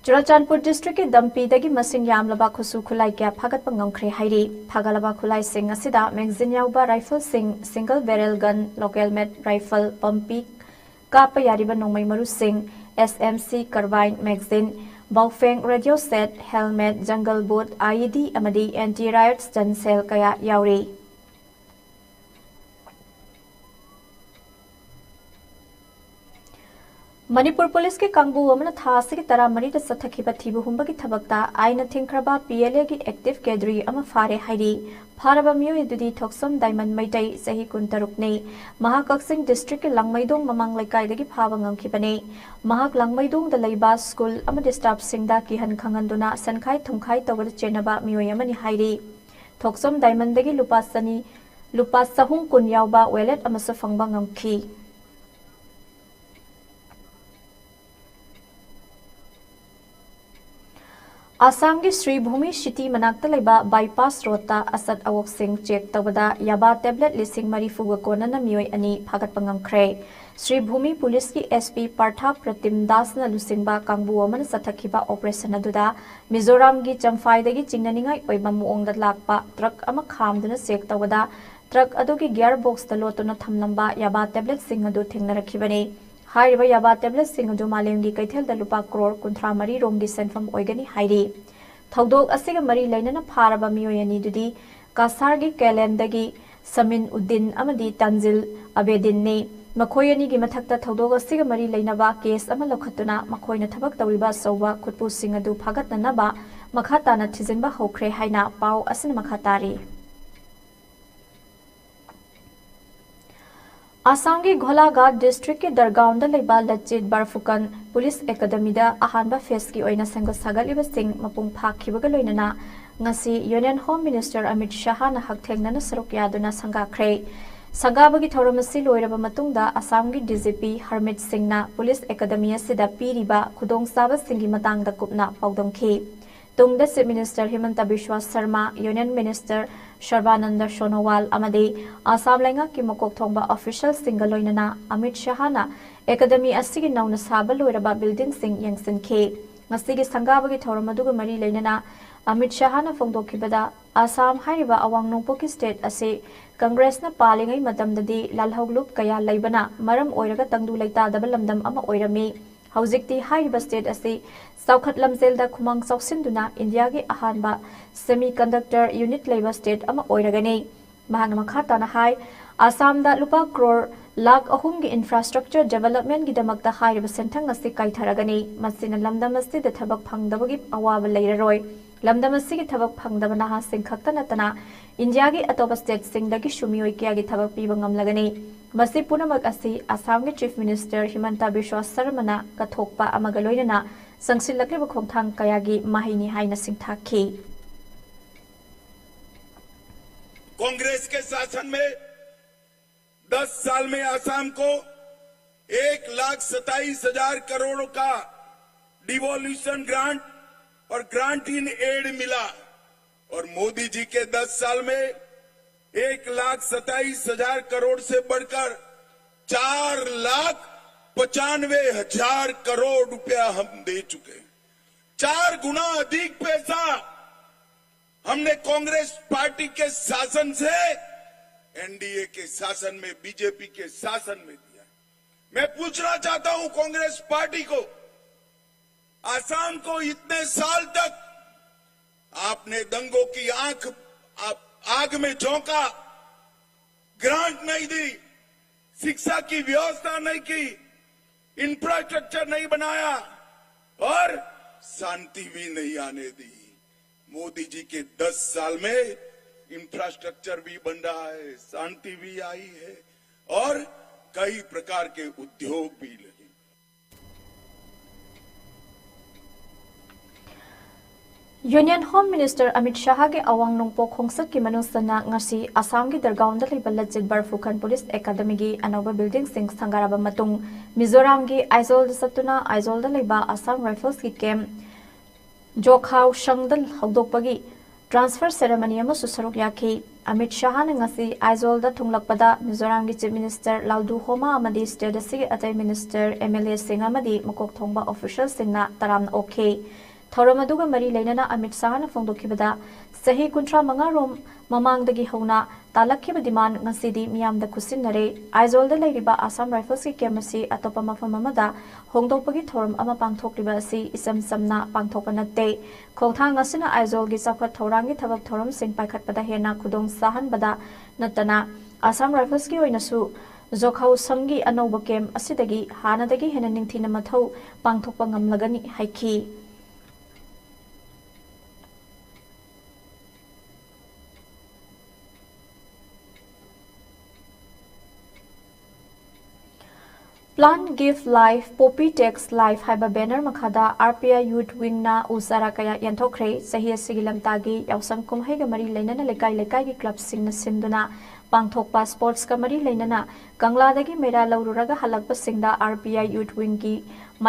ꯆꯨꯔꯥꯆꯥꯟꯄꯨꯔ ꯗꯤꯁꯇ꯭ꯔꯤꯛꯀꯤ ꯗꯝꯄꯤꯗꯒꯤ ꯃꯁꯤꯡ ꯌꯥꯝꯂꯕ ꯈꯨꯠꯁꯨ ꯈꯨꯠꯂꯥꯏ ꯀꯌꯥ ꯐꯥꯒꯠꯄ ꯉꯝꯈ꯭ꯔꯦ ꯍꯥꯏꯔꯤ꯫ ꯐꯥꯒꯠꯂꯕ ꯈꯨꯠꯂꯥꯏꯁꯤꯡ ꯑꯁꯤꯗ ꯃꯦꯒꯥꯖꯤꯟ ꯌꯥꯎꯕ ꯔꯥꯏꯐꯜꯁꯤꯡ, single barrel gun, local made rifle, ꯄꯝꯄꯤ, ꯀꯥꯞꯄ ꯌꯥꯔꯤꯕ ꯅꯣꯡꯃꯩ ꯃꯔꯨꯁꯤꯡ, S M C carbine magazine, Baofeng radio set, helmet, jungle boot, I E D ꯑꯃꯗꯤ ꯑꯦꯟꯇꯤ ꯔꯥꯏꯠ ꯒꯟ ꯁꯦꯜ ꯀꯌꯥ ꯌꯥꯎꯔꯤ꯫ ꯃꯅꯤꯄꯨꯔ ꯄꯨꯂꯤꯁꯀꯤ ꯀꯥꯡꯕꯨ ꯑꯃꯅ ꯊꯥ ꯑꯁꯤꯒꯤ ꯇꯔꯥꯃꯔꯤꯗ ꯆꯠꯊꯈꯤꯕ ꯊꯤꯕ ꯍꯨꯝꯕꯒꯤ ꯊꯕꯛꯇ ꯑꯥꯏꯟꯅ ꯊꯤꯡꯈ꯭ꯔꯕ ꯄꯤ ꯑꯦꯜ ꯑꯦꯒꯤ ꯑꯦꯛꯇꯤꯚ ꯀꯦꯗ꯭ꯔꯤ ꯑꯃ ꯐꯥꯔꯦ ꯍꯥꯏꯔꯤ꯫ ꯐꯥꯔꯕ ꯃꯤꯑꯣꯏ ꯑꯗꯨꯗꯤ ꯊꯣꯛꯆꯣꯝ ꯗꯥꯏꯃꯟ ꯃꯩꯇꯩ, ꯆꯍꯤ ꯀꯨꯟꯇꯔꯨꯛꯅꯤ꯫ ꯃꯍꯥꯛ ꯀꯛꯆꯤꯡ ꯗꯤꯁꯇ꯭ꯔꯤꯛꯀꯤ ꯂꯥꯡꯃꯩꯗꯣꯡ ꯃꯃꯥꯡ ꯂꯩꯀꯥꯏꯗꯒꯤ ꯐꯥꯕ ꯉꯝꯈꯤꯕꯅꯤ꯫ ꯃꯍꯥꯛ ꯂꯥꯡꯃꯩꯗꯣꯡꯗ ꯂꯩꯕ ꯁ꯭ꯀꯨꯜ ꯑꯃꯗꯤ ꯁ꯭ꯇꯥꯐꯁꯤꯡꯗ ꯀꯤꯍꯟ ꯈꯪꯍꯟꯗꯨꯅ ꯁꯦꯟꯈꯥꯏ ꯊꯨꯝꯈꯥꯏ ꯇꯧꯕꯗ ꯆꯦꯟꯅꯕ ꯃꯤꯑꯣꯏ ꯑꯃꯅꯤ ꯍꯥꯏꯔꯤ꯫ ꯊꯣꯛꯆꯣꯝ ꯗꯥꯏꯃꯟꯗꯒꯤ ꯂꯨꯄꯥ ꯆꯅꯤ, ꯂꯨꯄꯥ ꯆꯍꯨꯝ ꯀꯨꯟ ꯌꯥꯎꯕ ꯋꯦꯂꯦꯠ ꯑꯃꯁꯨ ꯐꯪꯕ ꯉꯝꯈꯤ꯫ ꯑꯁꯥꯝꯒꯤ ꯁ꯭ꯔꯤ ꯚꯨꯃꯤ ꯁꯤꯇꯤ ꯃꯅꯥꯛꯇ ꯂꯩꯕ ꯕꯥꯏꯄꯥꯁ ꯔꯣꯗꯇ ꯑꯆꯠ ꯑꯋꯣꯛꯁꯤꯡ ꯆꯦꯛ ꯇꯧꯕꯗ ꯌꯥꯕꯥ ꯇꯦꯕ꯭ꯂꯦꯠ ꯂꯤꯁꯤꯡ ꯃꯔꯤꯐꯨꯒ ꯀꯣꯟꯅꯅ ꯃꯤꯑꯣꯏ ꯑꯅꯤ ꯐꯥꯒꯠꯄ ꯉꯝꯈ꯭ꯔꯦ꯫ ꯁ꯭ꯔꯤ ꯚꯨꯃꯤ ꯄꯨꯂꯤꯁꯀꯤ ꯑꯦꯁ ꯄꯤ ꯄꯥꯔꯊꯥ ꯄ꯭ꯔꯇꯤꯝ ꯗꯥꯁꯅ ꯂꯨꯆꯤꯡꯕ ꯀꯥꯡꯕꯨ ꯑꯃꯅ ꯆꯠꯊꯈꯤꯕ ꯑꯣꯄꯔꯦꯁꯟ ꯑꯗꯨꯗ ꯃꯤꯖꯣꯔꯥꯝꯒꯤ ꯆꯝꯐꯥꯏꯗꯒꯤ ꯆꯤꯡꯅꯅꯤꯡꯉꯥꯏ ꯑꯣꯏꯕ ꯃꯑꯣꯡꯗ ꯂꯥꯛꯄ ꯇ꯭ꯔꯛ ꯑꯃ ꯈꯥꯝꯗꯨꯅ ꯆꯦꯛ ꯇꯧꯕꯗ ꯇ꯭ꯔꯛ ꯑꯗꯨꯒꯤ ꯒꯤꯌꯥꯔ ꯕꯣꯛꯁꯇ ꯂꯣꯠꯇꯨꯅ ꯊꯝꯂꯝꯕ ꯌꯥꯕꯥ ꯇꯦꯕ꯭ꯂꯦꯠꯁꯤꯡ ꯑꯗꯨ ꯊꯦꯡꯅꯔꯛꯈꯤꯕꯅꯤ꯫ ꯍꯥꯏꯔꯤꯕ ꯌꯥꯕꯥ ꯇꯦꯕ꯭ꯂꯦꯠꯁꯤꯡ ꯑꯗꯨ ꯃꯥꯂꯦꯝꯒꯤ ꯀꯩꯊꯦꯜꯗ ꯂꯨꯄꯥ ꯀ꯭ꯔꯣꯔ ꯀꯨꯟꯊ꯭ꯔꯥ ꯃꯔꯤ ꯔꯣꯝꯒꯤ ꯁꯦꯟꯐꯝ ꯑꯣꯏꯒꯅꯤ ꯍꯥꯏꯔꯤ꯫ ꯊꯧꯗꯣꯛ ꯑꯁꯤꯒ ꯃꯔꯤ ꯂꯩꯅꯅ ꯐꯥꯔꯕ ꯃꯤꯑꯣꯏ ꯑꯅꯤꯗꯨꯗꯤ ꯀꯥꯁꯥꯔꯒꯤ ꯀꯦꯂꯦꯟꯗꯒꯤ ꯁꯃꯤꯟ ꯎꯗꯤꯟ ꯑꯃꯗꯤ ꯇꯥꯟꯖꯤꯜ ꯑꯕꯦꯗꯤꯟꯅꯤ꯫ ꯃꯈꯣꯏ ꯑꯅꯤꯒꯤ ꯃꯊꯛꯇ ꯊꯧꯗꯣꯛ ꯑꯁꯤꯒ ꯃꯔꯤ ꯂꯩꯅꯕ ꯀꯦꯁ ꯑꯃ ꯂꯧꯈꯠꯇꯨꯅ ꯃꯈꯣꯏꯅ ꯊꯕꯛ ꯇꯧꯔꯤꯕ ꯑꯆꯧꯕ ꯈꯨꯠꯄꯨꯁꯤꯡ ꯑꯗꯨ ꯐꯥꯒꯠꯅꯅꯕ ꯃꯈꯥ ꯇꯥꯅ ꯊꯤꯖꯤꯟꯕ ꯍꯧꯈ꯭ꯔꯦ ꯍꯥꯏꯅ ꯄꯥꯎ ꯑꯁꯤꯅ ꯃꯈꯥ ꯇꯥꯔꯤ꯫ ꯑꯁꯥꯝꯒꯤ ꯒꯣꯂꯥꯘꯥꯠ ꯗꯤꯁꯇ꯭ꯔꯤꯛꯀꯤ ꯗꯔꯒꯥꯎꯟꯗ ꯂꯩꯕ ꯂꯆꯤꯠ ꯕꯔꯐꯨꯀꯟ ꯄꯨꯂꯤꯁ ꯑꯦꯀꯥꯗꯃꯤꯗ ꯑꯍꯥꯟꯕ ꯐꯦꯁꯀꯤ ꯑꯣꯏꯅ ꯁꯦꯝꯒꯠ ꯁꯥꯒꯠꯂꯤꯕꯁꯤꯡ ꯃꯄꯨꯡ ꯐꯥꯈꯤꯕꯒ ꯂꯣꯏꯅꯅ ꯉꯁꯤ ꯌꯨꯅꯤꯌꯟ ꯍꯣꯝ ꯃꯤꯅꯤꯁꯇꯔ ꯑꯃꯤꯠ ꯁꯍꯥꯅ ꯍꯛꯊꯦꯡꯅꯅ ꯁꯔꯨꯛ ꯌꯥꯗꯨꯅ ꯁꯪꯒꯥꯈ꯭ꯔꯦ꯫ ꯁꯪꯒꯥꯕꯒꯤ ꯊꯧꯔꯝ ꯑꯁꯤ ꯂꯣꯏꯔꯕ ꯃꯇꯨꯡꯗ ꯑꯁꯥꯝꯒꯤ ꯗꯤ ꯖꯤ ꯄꯤ ꯍꯔꯃꯤꯠ ꯁꯤꯡꯅ ꯄꯨꯂꯤꯁ ꯑꯦꯀꯥꯗꯃꯤ ꯑꯁꯤꯗ ꯄꯤꯔꯤꯕ ꯈꯨꯗꯣꯡꯆꯥꯕꯁꯤꯡꯒꯤ ꯃꯇꯥꯡꯗ ꯀꯨꯞꯅ ꯄꯥꯎꯗꯝꯈꯤ꯫ ꯇꯨꯡꯗ chief minister Himanta Biswa Sarma, union minister Sarbananda Sonowal ꯑꯃꯗꯤ ꯑꯁꯥꯝ ꯂꯩꯉꯥꯛꯀꯤ ꯃꯀꯣꯛ ꯊꯣꯡꯕ ꯑꯣꯐꯤꯁꯤꯌꯦꯜꯁꯤꯡꯒ ꯂꯣꯏꯅꯅ ꯑꯃꯤꯠ ꯁꯍꯥꯅ ꯑꯦꯀꯥꯗꯃꯤ ꯑꯁꯤꯒꯤ ꯅꯧꯅ ꯁꯥꯕ ꯂꯣꯏꯔꯕ ꯕꯤꯜꯗꯤꯡꯁꯤꯡ ꯌꯦꯡꯁꯤꯟꯈꯤ꯫ ꯉꯁꯤꯒꯤ ꯁꯪꯒꯥꯕꯒꯤ ꯊꯧꯔꯝ ꯑꯗꯨꯒ ꯃꯔꯤ ꯂꯩꯅꯅ ꯑꯃꯤꯠ ꯁꯍꯥꯅ ꯐꯣꯡꯗꯣꯛꯈꯤꯕꯗ, ꯑꯁꯥꯝ ꯍꯥꯏꯔꯤꯕ ꯑꯋꯥꯡ ꯅꯣꯡꯄꯣꯛꯀꯤ ꯁ꯭ꯇꯦꯠ ꯑꯁꯤ ꯀꯪꯒ꯭ꯔꯦꯁꯅ ꯄꯥꯜꯂꯤꯉꯩ ꯃꯇꯝꯗꯗꯤ ꯂꯥꯜꯍꯧꯂꯨꯞ ꯀꯌꯥ ꯂꯩꯕꯅ ꯃꯔꯝ ꯑꯣꯏꯔꯒ ꯇꯪꯗꯨ ꯂꯩꯇꯥꯗꯕ ꯂꯝꯗꯝ ꯑꯃ ꯑꯣꯏꯔꯝꯃꯤ꯫ ꯍꯧꯖꯤꯛꯇꯤ ꯍꯥꯏꯔꯤꯕ ꯁ꯭ꯇꯦꯠ ꯑꯁꯤ ꯆꯥꯎꯈꯠ ꯂꯝꯖꯦꯜꯗ ꯈꯨꯃꯥꯡ ꯆꯥꯎꯁꯤꯟꯗꯨꯅ ꯏꯟꯗꯤꯌꯥꯒꯤ ꯑꯍꯥꯟꯕ ꯁꯦꯃꯤ ꯀꯟꯗꯛꯇꯔ ꯌꯨꯅꯤꯠ ꯂꯩꯕ ꯁ꯭ꯇꯦꯠ ꯑꯃ ꯑꯣꯏꯔꯒꯅꯤ꯫ ꯃꯍꯥꯛꯅ ꯃꯈꯥ ꯇꯥꯅ ꯍꯥꯏ, ꯑꯁꯥꯝꯗ ꯂꯨꯄꯥ ꯀ꯭ꯔꯣꯔ ꯂꯥꯈ ꯑꯍꯨꯝꯒꯤ ꯏꯟꯐ꯭ꯔꯥꯁ꯭ꯇ꯭ꯔꯛꯆꯔ ꯗꯤꯕꯦꯂꯞꯃꯦꯟꯒꯤꯗꯃꯛꯇ ꯍꯥꯏꯔꯤꯕ ꯁꯦꯟꯊꯪ ꯑꯁꯤ ꯀꯥꯏꯊꯔꯒꯅꯤ꯫ ꯃꯁꯤꯅ ꯂꯝꯗꯝ ꯑꯁꯤꯗ ꯊꯕꯛ ꯐꯪꯗꯕꯒꯤ ꯑꯋꯥꯕ ꯂꯩꯔꯔꯣꯏ꯫ ꯂꯝꯗꯝ ꯑꯁꯤꯒꯤ ꯊꯕꯛ ꯐꯪꯗꯕ ꯅꯍꯥꯁꯤꯡ ꯈꯛꯇ ꯅꯠꯇꯅ ꯏꯟꯗꯤꯌꯥꯒꯤ ꯑꯇꯣꯞꯄ ꯁ꯭ꯇꯦꯠꯁꯤꯡꯗꯒꯤꯁꯨ ꯃꯤꯑꯣꯏ ꯀꯌꯥꯒꯤ ꯊꯕꯛ ꯄꯤꯕ ꯉꯝꯂꯒꯅꯤ꯫ ꯃꯁꯤ ꯄꯨꯝꯅꯃꯛ ꯑꯁꯤ ꯑꯁꯥꯝꯒꯤ ꯆꯤꯐ ꯃꯤꯅꯤꯁꯇꯔ ꯍꯤꯃꯟꯇ ꯕꯤꯁ꯭ꯋꯥ ꯁꯔꯃꯅ ꯀꯠꯊꯣꯛꯄ ꯑꯃꯒ ꯂꯣꯏꯅꯅ ꯆꯪꯁꯤꯜꯂꯛꯂꯤꯕ ꯈꯣꯡꯊꯥꯡ ꯀꯌꯥꯒꯤ ꯃꯍꯩꯅꯤ ꯍꯥꯏꯅ ꯁꯤꯡꯊꯥꯈꯤ꯫ कांग्रेस के शासन में दस साल में आसाम को एक लाख सत्ताईस हजार करोड़ का डिवोल्यूशन ग्रांट और ग्रांट इन एड मिला और मोदी जी के दस साल में एक लाख सत्ताईस हजार करोड़ से बढ़कर चार लाख पचानवे हजार करोड़ रुपया हम दे चुके हैं। चार गुना अधिक पैसा हमने कांग्रेस पार्टी के शासन से एनडीए के शासन में, बीजेपी के शासन में दिया। मैं पूछना चाहता हूं कांग्रेस पार्टी को, आसाम को इतने साल तक आपने दंगों की आंख, आप आग में झोंका, ग्रांट नहीं दी, शिक्षा की व्यवस्था नहीं की, इंफ्रास्ट्रक्चर नहीं बनाया और शांति भी नहीं आने दी। मोदी जी के दस साल में इंफ्रास्ट्रक्चर भी बन रहा है, शांति भी आई है और कई प्रकार के उद्योग भी लगे। Union Home Minister Amit Shahꯒꯤ ꯑꯋꯥꯡ ꯅꯣꯡꯄꯣꯛ ꯈꯣꯡꯆꯠꯀꯤ ꯃꯅꯨꯡ ꯆꯟꯅ ꯉꯁꯤ ꯑꯁꯥꯝꯒꯤ ꯗꯔꯒꯥꯎꯟꯗ ꯂꯩꯕ ꯂꯆꯤꯠ ꯕꯔꯐꯨꯈꯟ Police Academyꯒꯤ ꯑꯅꯧꯕ buildingꯁꯤꯡ ꯁꯪꯒꯥꯔꯕ ꯃꯇꯨꯡ ꯃꯤꯖꯣꯔꯥꯝꯒꯤ ꯑꯥꯏꯖꯣꯜꯗ ꯆꯠꯇꯨꯅ ꯑꯥꯏꯖꯣꯜꯗ ꯂꯩꯕ Assam Riflesꯀꯤ camp ꯖꯣꯈꯥꯎ ꯁꯪꯗ ꯍꯧꯗꯣꯛꯄꯒꯤ transfer ceremony ꯑꯃꯁꯨ ꯁꯔꯨꯛ ꯌꯥꯈꯤ꯫ ꯑꯃꯤꯠ ꯁꯍꯥꯅ ꯉꯁꯤ ꯑꯥꯏꯖꯣꯜꯗ ꯊꯨꯡꯂꯛꯄꯗ ꯃꯤꯖꯣꯔꯥꯝꯒꯤ Chief Minister ꯂꯥꯜꯗꯨ ꯍꯣꯃꯥ ꯑꯃꯗꯤ state ꯑꯁꯤꯒꯤ ꯑꯇꯩ minister, MLAꯁꯤꯡ ꯑꯃꯗꯤ ꯃꯀꯣꯛ ꯊꯣꯡꯕ officialꯁꯤꯡꯅ ꯇꯔꯥꯝꯅ ꯑꯣꯛꯈꯤ꯫ ꯊꯧꯔꯝ ꯑꯗꯨꯒ ꯃꯔꯤ ꯂꯩꯅꯅ ꯑꯃꯤꯠ ꯁꯍꯥꯅ ꯐꯣꯡꯗꯣꯛꯈꯤꯕꯗ, ꯆꯍꯤ ꯀꯨꯟꯊ꯭ꯔꯥ ꯃꯉꯥ ꯔꯣꯝ ꯃꯃꯥꯡꯗꯒꯤ ꯍꯧꯅ ꯇꯥꯂꯛꯈꯤꯕ demand ꯉꯁꯤꯗꯤ ꯃꯤꯌꯥꯝꯗ ꯈꯨꯠꯁꯤꯟꯅꯔꯦ꯫ ꯑꯥꯏꯖꯣꯜꯗ ꯂꯩꯔꯤꯕ Assam Riflesꯀꯤ camp ꯑꯁꯤ ꯑꯇꯣꯞꯄ ꯃꯐꯝ ꯑꯃꯗ ꯍꯣꯡꯗꯣꯛꯄꯒꯤ ꯊꯧꯔꯝ ꯑꯃ ꯄꯥꯡꯊꯣꯛꯂꯤꯕ ꯑꯁꯤ ꯏꯆꯝ ꯆꯝꯅ ꯄꯥꯡꯊꯣꯛꯄ ꯅꯠꯇꯦ꯫ ꯈꯣꯡꯊꯥꯡ ꯑꯁꯤꯅ ꯑꯥꯏꯖꯣꯜꯒꯤ ꯆꯥꯎꯈꯠ ꯊꯧꯔꯥꯡꯒꯤ ꯊꯕꯛ ꯊꯧꯔꯝꯁꯤꯡ ꯄꯥꯏꯈꯠꯄꯗ ꯍꯦꯟꯅ ꯈꯨꯗꯣꯡ ꯆꯥꯍꯟꯕꯗ ꯅꯠꯇꯅ Assam Riflesꯀꯤ ꯑꯣꯏꯅꯁꯨ ꯖꯣꯈꯥꯎ ꯁꯪꯒꯤ ꯑꯅꯧꯕ camp ꯑꯁꯤꯗꯒꯤ ꯍꯥꯟꯅꯗꯒꯤ ꯍꯦꯟꯅ ꯅꯤꯡꯊꯤꯅ ꯃꯊꯧ ꯄꯥꯡꯊꯣꯛꯄ ꯉꯝꯂꯒꯅꯤ ꯍꯥꯏꯈꯤ꯫ Plant Give Life, Poppy Takes Life ꯍꯥꯏꯕ banner ꯃꯈꯥꯗ RPI Youth Wingꯅ ꯎ ꯆꯥꯔꯥ ꯀꯌꯥ ꯌꯦꯟꯊꯣꯛꯈ꯭ꯔꯦ꯫ ꯆꯍꯤ ꯑꯁꯤꯒꯤ ꯂꯝꯇꯥꯒꯤ ꯌꯥꯎꯁꯪ ꯀꯨꯝꯍꯩꯒ ꯃꯔꯤ ꯂꯩꯅꯅ ꯂꯩꯀꯥꯏ ꯂꯩꯀꯥꯏꯒꯤ clubꯁꯤꯡꯅ ꯁꯤꯟꯗꯨꯅ ꯄꯥꯡꯊꯣꯛꯄ sportsꯀ ꯃꯔꯤ ꯂꯩꯅꯅ ꯀꯪꯂꯥꯗꯒꯤ ꯃꯩꯔꯥ ꯂꯧꯔꯨꯔꯒ ꯍꯜꯂꯛꯄꯁꯤꯡꯗ RPI Youth Wingꯒꯤ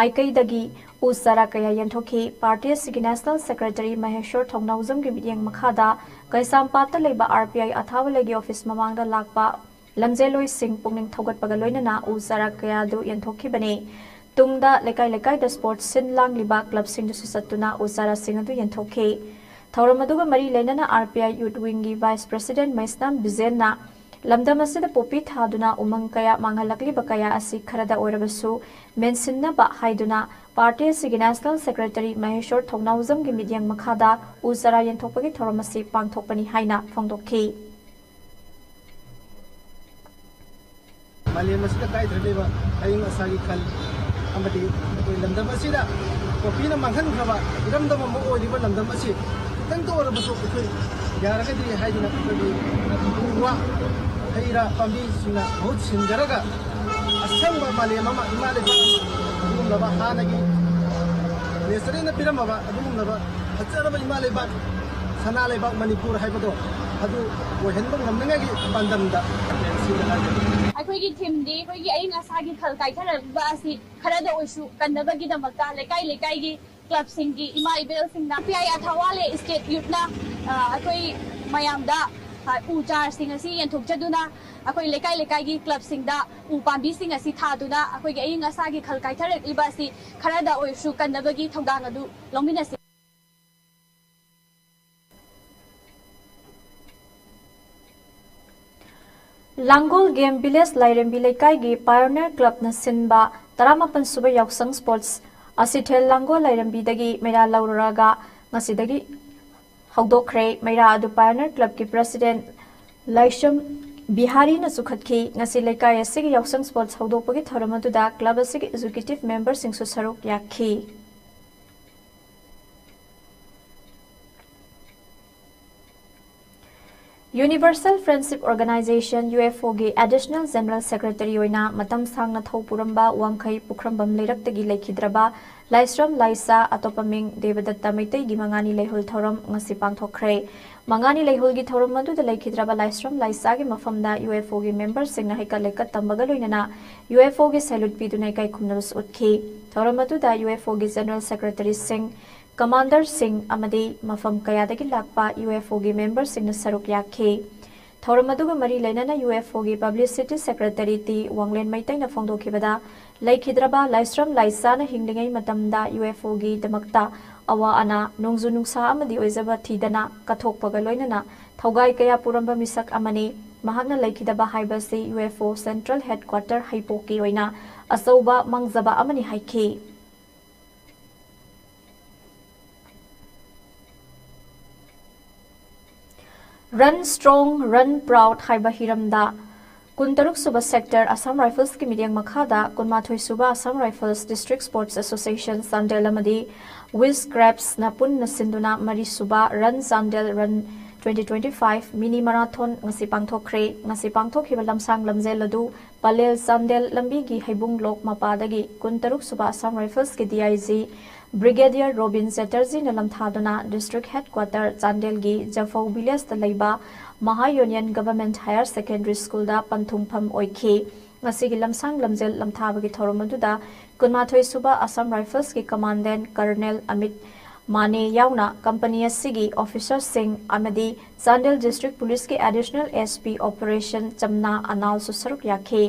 ꯃꯥꯏꯀꯩꯗꯒꯤ ꯎ ꯆꯥꯔꯥ ꯀꯌꯥ ꯌꯦꯟꯊꯣꯛꯈꯤ꯫ Party ꯑꯁꯤꯒꯤ National Secretary ꯃꯍꯦꯁꯣꯔ ꯊꯧꯅꯥꯎꯖꯝꯒꯤ ꯃꯤꯠꯌꯦꯡ ꯃꯈꯥꯗ ꯀꯩꯁꯥꯝꯄꯥꯠꯇ ꯂꯩꯕ RPI ꯑꯊꯥꯕꯂꯩꯒꯤ office ꯃꯃꯥꯡꯗ ꯂꯥꯛꯄ ꯂꯝꯖꯦꯜꯂꯣꯏꯁꯤꯡ ꯄꯨꯛꯅꯤꯡ ꯊꯧꯒꯠꯄꯒ ꯂꯣꯏꯅꯅ ꯎ ꯆꯥꯔꯥ ꯀꯌꯥ ꯑꯗꯨ ꯌꯦꯟꯊꯣꯛꯈꯤꯕꯅꯤ꯫ ꯇꯨꯡꯗ ꯂꯩꯀꯥꯏ ꯂꯩꯀꯥꯏꯗ sports ꯁꯤꯟ ꯂꯥꯡꯂꯤꯕ clubꯁꯤꯡꯗꯁꯨ ꯆꯠꯇꯨꯅ ꯎ ꯆꯥꯔꯥꯁꯤꯡ ꯑꯗꯨ ꯌꯦꯟꯊꯣꯛꯈꯤ꯫ ꯊꯧꯔꯝ ꯑꯗꯨꯒ ꯃꯔꯤ ꯂꯩꯅꯅ RPI Youth Wingꯒꯤ Vice President ꯃꯩꯁꯅꯥꯝ ꯕꯤꯖꯦꯟꯅ ꯂꯝꯗꯝ ꯑꯁꯤꯗ ꯄꯣꯄꯤ ꯊꯥꯗꯨꯅ ꯎꯃꯪ ꯀꯌꯥ ꯃꯥꯡꯍꯜꯂꯛꯂꯤꯕ ꯀꯌꯥ ꯑꯁꯤ ꯈꯔꯗ ꯑꯣꯏꯔꯕꯁꯨ ꯃꯦꯟꯁꯤꯟꯅꯕ ꯍꯥꯏꯗꯨꯅ party ꯑꯁꯤꯒꯤ National Secretary ꯃꯍꯦꯁꯣꯔ ꯊꯧꯅꯥꯎꯖꯝꯒꯤ ꯃꯤꯠꯌꯦꯡ ꯃꯈꯥꯗ ꯎ ꯆꯥꯔꯥ ꯌꯦꯟꯊꯣꯛꯄꯒꯤ ꯊꯧꯔꯝ ꯑꯁꯤ ꯄꯥꯡꯊꯣꯛꯄꯅꯤ ꯍꯥꯏꯅ ꯐꯣꯡꯗꯣꯛꯈꯤ꯫ ꯃꯥꯂꯦꯝ ꯑꯁꯤꯗ ꯀꯥꯏꯗ꯭ꯔ ꯂꯩꯕ ꯑꯏꯪ ꯑꯁꯥꯒꯤ ꯈꯜ ꯑꯃꯗꯤ ꯑꯩꯈꯣꯏ ꯂꯝꯗꯝ ꯑꯁꯤꯗ ꯄꯣꯄꯤꯅ ꯃꯥꯡꯍꯟꯈ꯭ꯔꯕ ꯏꯔꯝꯗꯝ ꯑꯃ ꯑꯣꯏꯔꯤꯕ ꯂꯝꯗꯝ ꯑꯁꯤ ꯈꯤꯇꯪꯇ ꯑꯣꯏꯔꯕꯁꯨ ꯑꯩꯈꯣꯏ ꯌꯥꯔꯒꯗꯤ ꯍꯥꯏꯗꯅ ꯑꯩꯈꯣꯏꯒꯤ ꯎ ꯋꯥ, ꯍꯩ ꯔꯥ ꯄꯥꯝꯕꯤꯁꯤꯡꯅ ꯃꯍꯨꯠ ꯁꯤꯟꯖꯔꯒ ꯑꯁꯪꯕ ꯃꯥꯂꯦꯝ ꯑꯃ, ꯏꯃꯥ ꯂꯩꯕꯥꯛ ꯑꯃ, ꯑꯗꯨꯒꯨꯝꯂꯕ ꯍꯥꯟꯅꯒꯤ natureꯅ ꯄꯤꯔꯝꯃꯕ ꯑꯗꯨꯒꯨꯝꯂꯕ ꯐꯖꯔꯕ ꯏꯃꯥ ꯂꯩꯕꯥꯛ, ꯁꯅꯥ ꯂꯩꯕꯥꯛ ꯃꯅꯤꯄꯨꯔ ꯍꯥꯏꯕꯗꯣ ꯑꯗꯨ ꯑꯣꯏꯍꯟꯕ ꯉꯝꯅꯉꯥꯏꯒꯤ ꯄꯥꯟꯗꯝꯗ ꯁꯤꯗ ꯂꯥꯛꯆꯕꯅꯤ꯫ ꯑꯩꯈꯣꯏꯒꯤ ꯊꯤꯝꯗꯤ ꯑꯩꯈꯣꯏꯒꯤ ꯑꯏꯪ ꯑꯁꯥꯒꯤ ꯈꯜ ꯀꯥꯏꯊꯔꯛꯂꯤꯕ ꯑꯁꯤ ꯈꯔꯗ ꯑꯣꯏꯁꯨ ꯀꯟꯅꯕꯒꯤꯗꯃꯛꯇ ꯂꯩꯀꯥꯏ ꯂꯩꯀꯥꯏꯒꯤ ꯀ꯭ꯂꯕꯁꯤꯡꯒꯤ ꯏꯃꯥ ꯏꯕꯦꯜꯁꯤꯡꯅ ꯄꯤ ꯑꯥꯏ ꯑꯊꯥꯋꯥꯂꯦ ꯏꯁꯇꯦꯠ ꯌꯨꯠꯅ, ꯑ, ꯑꯩꯈꯣꯏ ꯃꯌꯥꯝꯗ, ꯑ, ꯎ ꯆꯥꯔꯁꯤꯡ ꯑꯁꯤ ꯌꯦꯟꯊꯣꯛꯆꯗꯨꯅ ꯑꯩꯈꯣꯏ ꯂꯩꯀꯥꯏ ꯂꯩꯀꯥꯏꯒꯤ ꯀ꯭ꯂꯕꯁꯤꯡꯗ ꯎ ꯄꯥꯝꯕꯤꯁꯤꯡ ꯑꯁꯤ ꯊꯥꯗꯨꯅ ꯑꯩꯈꯣꯏꯒꯤ ꯑꯏꯪ ꯑꯁꯥꯒꯤ ꯈꯜ ꯀꯥꯏꯊꯔꯛꯂꯤꯕ ꯑꯁꯤ ꯈꯔꯗ ꯑꯣꯏꯔꯁꯨ ꯀꯟꯅꯕꯒꯤ ꯊꯧꯗꯥꯡ ꯑꯗꯨ ꯂꯧꯃꯤꯟꯅꯁꯤ꯫ ꯂꯥꯡꯒꯣꯜ ꯒꯦꯝ ꯚꯤꯂꯦꯖ ꯂꯥꯏꯔꯦꯝꯕꯤ ꯂꯩꯀꯥꯏꯒꯤ ꯄꯥꯏꯑꯣꯅꯤꯌꯔ ꯀ꯭ꯂꯕꯅ ꯁꯤꯟꯕ ꯇꯔꯥꯃꯥꯄꯟ ꯁꯨꯕ ꯌꯥꯎꯁꯪ ꯁ꯭ꯄꯣꯔꯠꯁ ꯑꯁꯤꯊꯦꯜ ꯂꯥꯡꯒꯣꯜ ꯂꯥꯏꯔꯦꯝꯕꯤꯗꯒꯤ ꯃꯩꯔꯥ ꯂꯧꯔꯨꯔꯒ ꯉꯁꯤꯗꯒꯤ ꯍꯧꯗꯣꯛꯈ꯭ꯔꯦ꯫ ꯃꯩꯔꯥ ꯑꯗꯨ ꯄꯥꯏꯑꯣꯅꯤꯌꯔ ꯀ꯭ꯂꯕꯀꯤ ꯄ꯭ꯔꯦꯁꯤꯗꯦꯟꯠ ꯂꯥꯏꯁ꯭ꯔꯝ ꯕꯤꯍꯥꯔꯤꯅ ꯆꯨꯈꯠꯈꯤ꯫ ꯉꯁꯤ ꯂꯩꯀꯥꯏ ꯑꯁꯤꯒꯤ ꯌꯥꯎꯁꯪ ꯁ꯭ꯄꯣꯔꯠꯁ ꯍꯧꯗꯣꯛꯄꯒꯤ ꯊꯧꯔꯝ ꯑꯗꯨꯗ ꯀ꯭ꯂꯕ ꯑꯁꯤꯒꯤ ꯑꯦꯛꯖꯤꯀ꯭ꯌꯨꯇꯤꯚ ꯃꯦꯝꯕꯔꯁꯤꯡꯁꯨ ꯁꯔꯨꯛ ꯌꯥꯈꯤ꯫ ꯌꯨꯅꯤꯚꯔꯁꯦꯜ ꯐ꯭ꯔꯦꯟꯗꯁꯤꯞ ꯑꯣꯔꯒꯅꯥꯏꯖꯦꯁꯟ, ꯌꯨ ꯑꯦꯐ ꯑꯣꯒꯤ ꯑꯦꯗꯤꯁꯅꯦꯜ ꯖꯦꯅꯔꯦꯜ ꯁꯦꯀ꯭ꯔꯦꯇꯔꯤ ꯑꯣꯏꯅ ꯃꯇꯝ ꯁꯥꯡꯅ ꯊꯧ ꯄꯨꯔꯝꯕ ꯋꯥꯡꯈꯩ ꯄꯨꯈ꯭ꯔꯝꯕꯝ ꯂꯩꯔꯛꯇꯒꯤ ꯂꯩꯈꯤꯗ꯭ꯔꯕ ꯂꯥꯏꯁ꯭ꯔꯝ ꯂꯥꯏꯁꯥ, ꯑꯇꯣꯞꯄ ꯃꯤꯡ ꯗꯦꯕꯗꯠꯇ ꯃꯩꯇꯩꯒꯤ ꯃꯉꯥꯅꯤ ꯂꯩꯍꯨꯜ ꯊꯧꯔꯝ ꯉꯁꯤ ꯄꯥꯡꯊꯣꯛꯈ꯭ꯔꯦ꯫ ꯃꯉꯥꯅꯤ ꯂꯩꯍꯨꯜꯒꯤ ꯊꯧꯔꯝ ꯑꯗꯨꯗ ꯂꯩꯈꯤꯗ꯭ꯔꯕ ꯂꯥꯏꯁ꯭ꯔꯝ ꯂꯥꯏꯁꯥꯒꯤ ꯃꯐꯝꯗ ꯌꯨ ꯑꯦꯐ ꯑꯣꯒꯤ ꯃꯦꯝꯕꯔꯁꯤꯡꯅ ꯍꯩꯀꯠ ꯂꯩꯀꯠ ꯇꯝꯕꯒ ꯂꯣꯏꯅꯅ ꯌꯨ ꯑꯦꯐ ꯑꯣꯒꯤ ꯁꯦꯂ꯭ꯌꯨꯠ ꯄꯤꯗꯨꯅ ꯏꯀꯥꯏ ꯈꯨꯝꯅꯕꯁꯨ ꯎꯠꯈꯤ꯫ ꯊꯧꯔꯝ ꯑꯗꯨꯗ ꯌꯨ ꯑꯦꯐ ꯑꯣꯒꯤ ꯖꯦꯅꯔꯦꯜ ꯁꯦꯀ꯭ꯔꯦꯇꯔꯤꯁꯤꯡ, ꯀꯃꯥꯟꯗꯔꯁꯤꯡ ꯑꯃꯗꯤ ꯃꯐꯝ ꯀꯌꯥꯗꯒꯤ ꯂꯥꯛꯄ ꯌꯨ ꯑꯦꯐ ꯑꯣꯒꯤ ꯃꯦꯝꯕꯔꯁꯤꯡꯅ ꯁꯔꯨꯛ ꯌꯥꯈꯤ꯫ ꯊꯧꯔꯝ ꯑꯗꯨꯒ ꯃꯔꯤ ꯂꯩꯅꯅ ꯌꯨ ꯑꯦꯐ ꯑꯣꯒꯤ ꯄꯕ꯭ꯂꯤꯁꯤꯇꯤ ꯁꯦꯀ꯭ꯔꯦꯇꯔꯤ ꯇꯤ ꯋꯥꯡꯂꯦꯟ ꯃꯩꯇꯩꯅ ꯐꯣꯡꯗꯣꯛꯈꯤꯕꯗ, ꯂꯩꯈꯤꯗ꯭ꯔꯕ ꯂꯥꯏꯁ꯭ꯔꯝ ꯂꯥꯏꯁꯥꯅ ꯍꯤꯡꯂꯤꯉꯩ ꯃꯇꯝꯗ ꯌꯨ ꯑꯦꯐ ꯑꯣꯒꯤꯗꯃꯛꯇ ꯑꯋꯥ ꯑꯅꯥ, ꯅꯣꯡꯖꯨ ꯅꯨꯡꯁꯥ ꯑꯃꯗꯤ ꯑꯣꯏꯖꯕ ꯊꯤꯗꯅ ꯀꯠꯊꯣꯛꯄꯒ ꯂꯣꯏꯅꯅ ꯊꯧꯒꯥꯏ ꯀꯌꯥ ꯄꯨꯔꯝꯕ ꯃꯤꯁꯛ ꯑꯃꯅꯤ꯫ ꯃꯍꯥꯛꯅ ꯂꯩꯈꯤꯗꯕ ꯍꯥꯏꯕꯁꯤ U F O central headquarter ꯍꯩꯄꯣꯛꯀꯤ ꯑꯣꯏꯅ ꯑꯆꯧꯕ ꯃꯥꯡꯖꯕ ꯑꯃꯅꯤ ꯍꯥꯏꯈꯤ꯫ Run Strong, Run Proud ꯍꯥꯏꯕ ꯍꯤꯔꯝꯗ ꯀꯨꯟꯇꯔꯨꯛ ꯁꯨꯕ ꯁꯦꯛꯇꯔ ꯑꯁꯥꯝ ꯔꯥꯏꯐꯜꯁꯀꯤ ꯃꯤꯠꯌꯦꯡ ꯃꯈꯥꯗ ꯀꯨꯟꯃꯥꯊꯣꯏ ꯁꯨꯕ Assam rifles district sports association Chandel ꯑꯃꯗꯤ ꯋꯤꯁ ꯀ꯭ꯔꯦꯞꯁꯅ ꯄꯨꯟꯅ ꯁꯤꯟꯗꯨꯅ ꯃꯔꯤ ꯁꯨꯕ Run Chandel Run twenty twenty-five ꯃꯤꯅꯤ ꯃꯔꯥꯊꯣꯟ ꯉꯁꯤ ꯄꯥꯡꯊꯣꯛꯈ꯭ꯔꯦ꯫ ꯉꯁꯤ ꯄꯥꯡꯊꯣꯛꯈꯤꯕ ꯂꯝꯁꯥꯡ ꯂꯝꯖꯦꯜ ꯑꯗꯨ ꯄꯂꯦꯜ ꯆꯥꯟꯗꯦꯜ ꯂꯝꯕꯤꯒꯤ ꯍꯩꯕꯨꯡ ꯂꯣꯛ ꯃꯄꯥꯗꯒꯤ ꯀꯨꯟꯇꯔꯨꯛ ꯁꯨꯕ ꯑꯁꯥꯝ ꯔꯥꯏꯐꯜꯁꯀꯤ D I G Brigadier Robin Chatterjeeꯅ ꯂꯝꯊꯥꯗꯨꯅ District Headquarter ꯆꯥꯟꯗꯦꯜꯒꯤ ꯖꯐꯧ Villageꯇ ꯂꯩꯕ Maha Union Government Higher Secondary Schoolꯗ ꯄꯟꯊꯨꯡꯐꯝ ꯑꯣꯏꯈꯤ꯫ ꯉꯁꯤꯒꯤ ꯂꯝꯁꯥꯡ ꯂꯝꯖꯦꯜ ꯂꯝꯊꯥꯕꯒꯤ ꯊꯧꯔꯝ ꯑꯗꯨꯗ ꯀꯨꯟꯃꯥꯊꯣꯏ ꯁꯨꯕ Assam Riflesꯀꯤ Commandant Colonel Amit Mane ꯌꯥꯎꯅ company ꯑꯁꯤꯒꯤ officerꯁꯤꯡ ꯑꯃꯗꯤ Chandel District Policeꯀꯤ Additional SP Operation ꯆꯝꯅꯥ ꯑꯅꯥꯜꯁꯨ ꯁꯔꯨꯛ ꯌꯥꯈꯤ꯫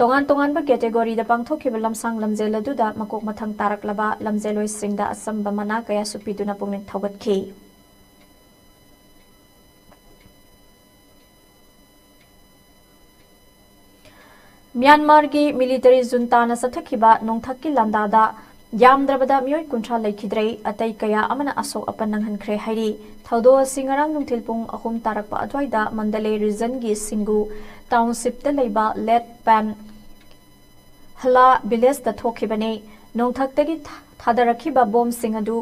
ꯇꯣꯉꯥꯟ ꯇꯣꯉꯥꯟꯕ categoryꯗ ꯄꯥꯡꯊꯣꯛꯈꯤꯕ ꯂꯝꯁꯥꯡ ꯂꯝꯖꯦꯜ ꯑꯗꯨꯗ ꯃꯀꯣꯛ ꯃꯊꯪ ꯇꯥꯔꯛꯂꯕ ꯂꯝꯖꯦꯜꯂꯣꯏꯁꯤꯡꯗ ꯑꯆꯝꯕ ꯃꯅꯥ ꯀꯌꯥꯁꯨ ꯄꯤꯗꯨꯅ ꯄꯨꯛꯅꯤꯡ ꯊꯧꯒꯠꯈꯤ꯫ ꯃ꯭ꯌꯥꯟꯃꯥꯔꯒꯤ military juntaꯅ ꯆꯠꯊꯈꯤꯕ ꯅꯣꯡꯊꯛꯀꯤ ꯂꯥꯟꯗꯥꯗ ꯌꯥꯝꯗ꯭ꯔꯕꯗ ꯃꯤꯑꯣꯏ ꯀꯨꯟꯊ꯭ꯔꯥ ꯂꯩꯈꯤꯗ꯭ꯔꯦ, ꯑꯇꯩ ꯀꯌꯥ ꯑꯃꯅ ꯑꯁꯣꯛ ꯑꯄꯟ ꯅꯪꯍꯟꯈ꯭ꯔꯦ ꯍꯥꯏꯔꯤ꯫ ꯊꯧꯗꯣꯛ ꯑꯁꯤ ꯉꯔꯥꯡ ꯅꯨꯡꯊꯤꯜ ꯄꯨꯡ ꯑꯍꯨꯝ ꯇꯥꯔꯛꯄ ꯑꯗꯨꯋꯥꯏꯗ ꯃꯟꯗꯂꯦ regionꯒꯤ ꯁꯤꯡꯒꯨ townshipꯇ ꯂꯩꯕ ꯂꯦꯠ ꯄꯥꯟ ꯍꯂꯥ Villageꯇ ꯊꯣꯛꯈꯤꯕꯅꯤ꯫ ꯅꯣꯡꯊꯛꯇꯒꯤ ꯊꯥ-, ꯊꯥꯗꯔꯛꯈꯤꯕ ꯕꯣꯝꯁꯤꯡ ꯑꯗꯨ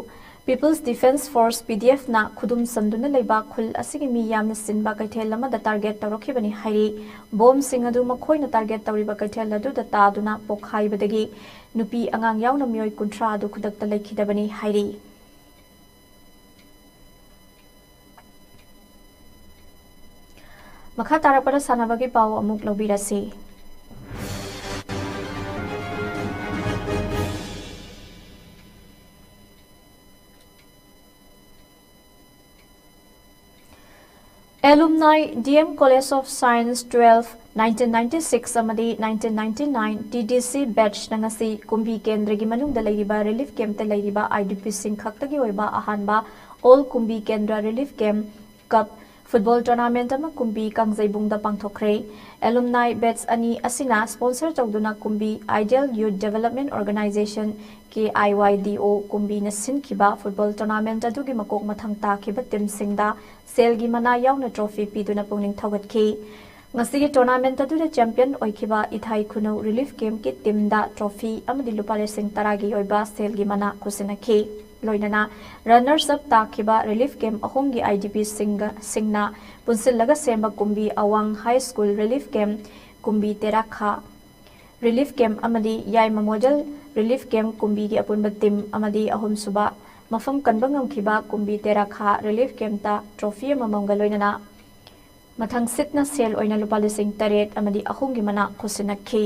People's Defence Force, PDFꯅ ꯈꯨꯗꯨꯝ ꯆꯟꯗꯨꯅ ꯂꯩꯕ ꯈꯨꯜ ꯑꯁꯤꯒꯤ ꯃꯤ ꯌꯥꯝꯅ ꯆꯤꯟꯕ ꯀꯩꯊꯦꯜ ꯑꯃꯗ target ꯇꯧꯔꯛꯈꯤꯕꯅꯤ ꯍꯥꯏꯔꯤ꯫ ꯕꯣꯝꯁꯤꯡ ꯑꯗꯨ ꯃꯈꯣꯏꯅ target ꯇꯧꯔꯤꯕ ꯀꯩꯊꯦꯜ ꯑꯗꯨꯗ ꯇꯥꯗꯨꯅ ꯄꯣꯈꯥꯏꯕꯗꯒꯤ ꯅꯨꯄꯤ ꯑꯉꯥꯡ ꯌꯥꯎꯅ ꯃꯤꯑꯣꯏ ꯀꯨꯟꯊ꯭ꯔꯥ ꯑꯗꯨ ꯈꯨꯗꯛꯇ ꯂꯩꯈꯤꯗꯕꯅꯤ ꯍꯥꯏꯔꯤ꯫ ꯃꯈꯥ ꯇꯥꯔꯛꯄꯗ ꯁꯥꯟꯅꯕꯒꯤ ꯄꯥꯎ ꯑꯃꯨꯛ ꯂꯧꯕꯤꯔꯁꯤ꯫ Alumni, DM College of Science twelve, nineteen ninety-six ꯑꯃꯗꯤ nineteen ninety-nine TDC batchꯅ ꯉꯁꯤ ꯀꯨꯝꯕꯤ ꯀꯦꯟꯗ꯭ꯔꯒꯤ ꯃꯅꯨꯡꯗ ꯂꯩꯔꯤꯕ relief campꯇ ꯂꯩꯔꯤꯕ IDPꯁꯤꯡ ꯈꯛꯇꯒꯤ ꯑꯣꯏꯕ ꯑꯍꯥꯟꯕ All ꯀꯨꯝꯕꯤ ꯀꯦꯟꯗ꯭ꯔ Relief Camp Cup football tournament ꯑꯃ ꯀꯨꯝꯕꯤ ꯀꯥꯡꯖꯩꯕꯨꯡꯗ ꯄꯥꯡꯊꯣꯛꯈ꯭ꯔꯦ꯫ Alumni batch ꯑꯅꯤ ꯑꯁꯤꯅ sponsor ꯇꯧꯗꯨꯅ ꯀꯨꯝꯕꯤ Ideal Youth Development Organisation, KIYDO, ꯀꯨꯝꯕꯤꯅ ꯁꯤꯟꯈꯤꯕ football tournament ꯑꯗꯨꯒꯤ ꯃꯀꯣꯛ ꯃꯊꯪ ꯇꯥꯈꯤꯕ teamꯁꯤꯡꯗ ꯁꯦꯜꯒꯤ ꯃꯅꯥ ꯌꯥꯎꯅ trophy ꯄꯤꯗꯨꯅ ꯄꯨꯛꯅꯤꯡ ꯊꯧꯒꯠꯈꯤ꯫ ꯉꯁꯤꯒꯤ tournament ꯑꯗꯨꯗ champion ꯑꯣꯏꯈꯤꯕ ꯏꯊꯥꯏ ꯈꯨꯅꯧ relief campꯀꯤ teamꯗ trophy ꯑꯃꯗꯤ ꯂꯨꯄꯥ ꯂꯤꯁꯤꯡ ꯇꯔꯥꯒꯤ ꯑꯣꯏꯕ ꯁꯦꯜꯒꯤ ꯃꯅꯥ ꯈꯨꯠꯁꯤꯟꯅꯈꯤ꯫ ꯂꯣꯏꯅꯅ runners up ꯇꯥꯈꯤꯕ relief camp ꯑꯍꯨꯝꯒꯤ IDPꯁꯤꯡꯒ, ꯁꯤꯡꯅ ꯄꯨꯟꯁꯤꯜꯂꯒ ꯁꯦꯝꯕ ꯀꯨꯝꯕꯤ ꯑꯋꯥꯡ High School relief camp, ꯀꯨꯝꯕꯤ ꯇꯦꯔꯥꯈꯥ relief camp ꯑꯃꯗꯤ ꯌꯥꯏꯃ Model ꯔꯤꯂꯤꯐ ꯀꯦꯝꯞ ꯀꯨꯝꯕꯤꯒꯤ ꯑꯄꯨꯟꯕ ꯇꯤꯝ ꯑꯃꯗꯤ ꯑꯍꯨꯝꯁꯨꯕ ꯃꯐꯝ ꯀꯟꯕ ꯉꯝꯈꯤꯕ ꯀꯨꯝꯕꯤ ꯇꯦꯔꯥꯈꯥ ꯔꯤꯂꯤꯐ ꯀꯦꯝꯞꯇ ꯇ꯭ꯔꯣꯐꯤ ꯑꯃꯃꯝꯒ ꯂꯣꯏꯅꯅ ꯃꯊꯪ ꯁꯤꯠꯅ ꯁꯦꯜ ꯑꯣꯏꯅ ꯂꯨꯄꯥ ꯂꯤꯁꯤꯡ ꯇꯔꯦꯠ ꯑꯃꯗꯤ ꯑꯍꯨꯝꯒꯤ ꯃꯅꯥ ꯈꯨꯠꯁꯤꯟꯅꯈꯤ꯫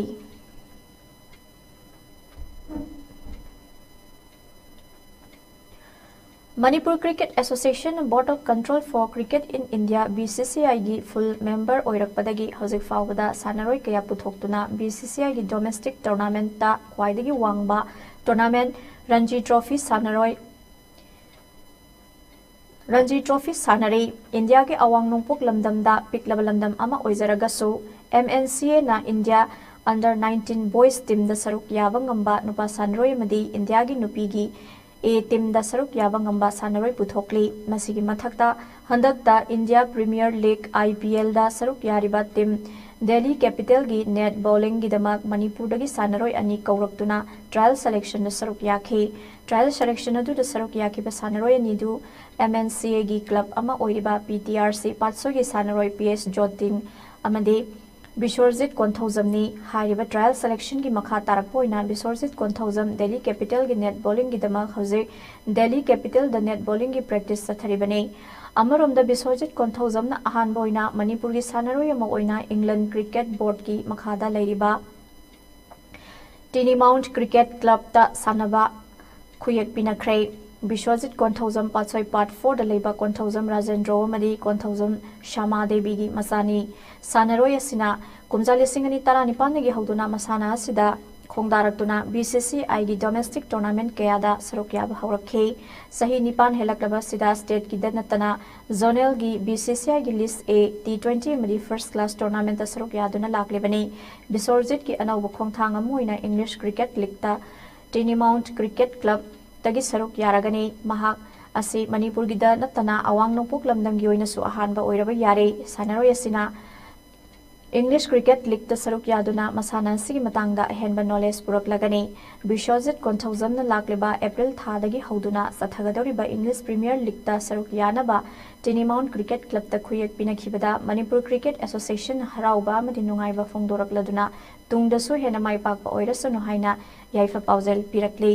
Manipur Cricket Association Board of Control for Cricket in India, B C C I ꯒꯤ full member ꯑꯣꯏꯔꯛꯄꯗꯒꯤ ꯍꯧꯖꯤꯛ ꯐꯥꯎꯕꯗ ꯁꯥꯟꯅꯔꯣꯏ ꯀꯌꯥ ꯄꯨꯊꯣꯛꯇꯨꯅ B C C I ꯒꯤ domestic tournamentꯇ ꯈ꯭ꯋꯥꯏꯗꯒꯤ ꯋꯥꯡꯕ tournament ꯔꯟꯖꯤ ꯇ꯭ꯔꯣꯐꯤ ꯁꯥꯟꯅꯔꯣꯏ, ꯔꯟꯖꯤ ꯇ꯭ꯔꯣꯐꯤ ꯁꯥꯟꯅꯔꯤ꯫ ꯏꯟꯗꯤꯌꯥꯒꯤ ꯑꯋꯥꯡ ꯅꯣꯡꯄꯣꯛ ꯂꯝꯗꯝꯗ ꯄꯤꯛꯂꯕ ꯂꯝꯗꯝ ꯑꯃ ꯑꯣꯏꯖꯔꯒꯁꯨ, M N C Aꯅ ꯏꯟꯗꯤꯌꯥ under nineteen boys teamꯗ ꯁꯔꯨꯛ ꯌꯥꯕ ꯉꯝꯕ ꯅꯨꯄꯥ ꯁꯥꯟꯅꯔꯣꯏ ꯑꯃꯗꯤ ꯏꯟꯗꯤꯌꯥꯒꯤ ꯅꯨꯄꯤꯒꯤ A teamꯗ ꯁꯔꯨꯛ ꯌꯥꯕ ꯉꯝꯕ ꯁꯥꯟꯅꯔꯣꯏ ꯄꯨꯊꯣꯛꯂꯤ꯫ ꯃꯁꯤꯒꯤ ꯃꯊꯛꯇ, ꯍꯟꯗꯛꯇ India Premier League, I P Lꯗ ꯁꯔꯨꯛ ꯌꯥꯔꯤꯕ team Delhi Capitalꯒꯤ net bowlingꯒꯤꯗꯃꯛ ꯃꯅꯤꯄꯨꯔꯗꯒꯤ ꯁꯥꯟꯅꯔꯣꯏ ꯑꯅꯤ ꯀꯧꯔꯛꯇꯨꯅ trial selectionꯗ ꯁꯔꯨꯛ ꯌꯥꯈꯤ꯫ Trial selection ꯑꯗꯨꯗ ꯁꯔꯨꯛ ꯌꯥꯈꯤꯕ ꯁꯥꯟꯅꯔꯣꯏ ꯑꯅꯤꯗꯨ M N C Aꯒꯤ club ꯑꯃ ꯑꯣꯏꯔꯤꯕ P T R C ꯄꯥꯠꯁꯣꯏꯒꯤ ꯁꯥꯟꯅꯔꯣꯏ P S ꯖꯣꯇꯤꯟ ꯑꯃꯗꯤ ꯕꯤꯁ꯭ꯋꯔꯖꯤꯠ ꯀꯣꯟꯊꯧꯖꯝꯅꯤ꯫ ꯍꯥꯏꯔꯤꯕ trial selectionꯒꯤ ꯃꯈꯥ ꯇꯥꯔꯛꯄ ꯑꯣꯏꯅ ꯕꯤꯁ꯭ꯋꯔꯖꯤꯠ ꯀꯣꯟꯊꯧꯖꯝ Delhi Capitalꯒꯤ net bowlingꯒꯤꯗꯃꯛ ꯍꯧꯖꯤꯛ Delhi Capitalꯗ net bowlingꯒꯤ practice ꯆꯠꯊꯔꯤꯕꯅꯤ꯫ ꯑꯃꯔꯣꯝꯗ, ꯕꯤꯁ꯭ꯋꯔꯖꯤꯠ ꯀꯣꯟꯊꯧꯖꯝꯅ ꯑꯍꯥꯟꯕ ꯑꯣꯏꯅ ꯃꯅꯤꯄꯨꯔꯒꯤ ꯁꯥꯟꯅꯔꯣꯏ ꯑꯃ ꯑꯣꯏꯅ England Cricket Boardꯀꯤ ꯃꯈꯥꯗ ꯂꯩꯔꯤꯕ Tennymount Cricket Clubꯇ ꯁꯥꯟꯅꯕ ꯈꯨꯌꯦꯛ ꯄꯤꯅꯈ꯭ꯔꯦ꯫ ꯕꯤꯁ꯭ꯋꯖꯤꯠ ꯀꯣꯟꯊꯧꯖꯝ ꯄꯥꯠꯁꯣꯏ Part Fourꯗ ꯂꯩꯕ ꯀꯣꯟꯊꯧꯖꯝ ꯔꯥꯖꯦꯟꯗ꯭ꯔꯣ ꯑꯃꯗꯤ ꯀꯣꯟꯊꯧꯖꯝ ꯁ꯭ꯌꯥꯃꯥ ꯗꯦꯕꯤꯒꯤ ꯃꯆꯥꯅꯤ꯫ ꯁꯥꯟꯅꯔꯣꯏ ꯑꯁꯤꯅ ꯀꯨꯝꯖꯥ ꯂꯤꯁꯤꯡ ꯑꯅꯤ ꯇꯔꯥꯅꯤꯄꯥꯟꯗꯒꯤ ꯍꯧꯗꯨꯅ ꯃꯁꯥꯟꯅ ꯑꯁꯤꯗ ꯈꯣꯡꯗꯥꯔꯛꯇꯨꯅ B C C Iꯒꯤ domestic tournament ꯀꯌꯥꯗ ꯁꯔꯨꯛ ꯌꯥꯕ ꯍꯧꯔꯛꯈꯤ꯫ ꯆꯍꯤ ꯅꯤꯄꯥꯟ ꯍꯦꯜꯂꯛꯂꯕ ꯑꯁꯤꯗ stateꯀꯤꯗ ꯅꯠꯇꯅ zonalꯒꯤ B C C Iꯒꯤ List A, T twenty ꯑꯃꯗꯤ first class tournamentꯇ ꯁꯔꯨꯛ ꯌꯥꯗꯨꯅ ꯂꯥꯛꯂꯤꯕꯅꯤ꯫ ꯕꯤꯁ꯭ꯋꯔꯖꯤꯠꯀꯤ ꯑꯅꯧꯕ ꯈꯣꯡꯊꯥꯡ ꯑꯃ ꯑꯣꯏꯅ English Cricket Leagueꯇ Tennymount Cricket Clubꯇꯒꯤ ꯁꯔꯨꯛ ꯌꯥꯔꯒꯅꯤ꯫ ꯃꯍꯥꯛ ꯑꯁꯤ ꯃꯅꯤꯄꯨꯔꯒꯤꯗ ꯅꯠꯇꯅ ꯑꯋꯥꯡ ꯅꯣꯡꯄꯣꯛ ꯂꯝꯗꯝꯒꯤ ꯑꯣꯏꯅꯁꯨ ꯑꯍꯥꯟꯕ ꯑꯣꯏꯔꯕ ꯌꯥꯔꯦ꯫ ꯁꯥꯟꯅꯔꯣꯏ ꯑꯁꯤꯅ English Cricket Leagueꯇ ꯁꯔꯨꯛ ꯌꯥꯗꯨꯅ ꯃꯁꯥꯟꯅ ꯑꯁꯤꯒꯤ ꯃꯇꯥꯡꯗ ꯑꯍꯦꯟꯕ knowledge ꯄꯨꯔꯛꯂꯒꯅꯤ꯫ ꯕꯤꯁ꯭ꯋꯖꯤꯠ ꯀꯣꯟꯊꯧꯖꯝꯅ ꯂꯥꯛꯂꯤꯕ April ꯊꯥꯗꯒꯤ ꯍꯧꯗꯨꯅ ꯆꯠꯊꯒꯗꯧꯔꯤꯕ English Premier Leagueꯇ ꯁꯔꯨꯛ ꯌꯥꯅꯕ Tennymount Cricket Clubꯇ ꯈꯨꯌꯦꯛ ꯄꯤꯅꯈꯤꯕꯗ Manipur Cricket Association ꯍꯔꯥꯎꯕ ꯑꯃꯗꯤ ꯅꯨꯡꯉꯥꯏꯕ ꯐꯣꯡꯗꯣꯔꯛꯂꯗꯨꯅ ꯇꯨꯡꯗꯁꯨ ꯍꯦꯟꯅ ꯃꯥꯏ ꯄꯥꯛꯄ ꯑꯣꯏꯔꯁꯅꯨ ꯍꯥꯏꯅ ꯌꯥꯏꯐ ꯄꯥꯎꯖꯦꯜ ꯄꯤꯔꯛꯂꯤ꯫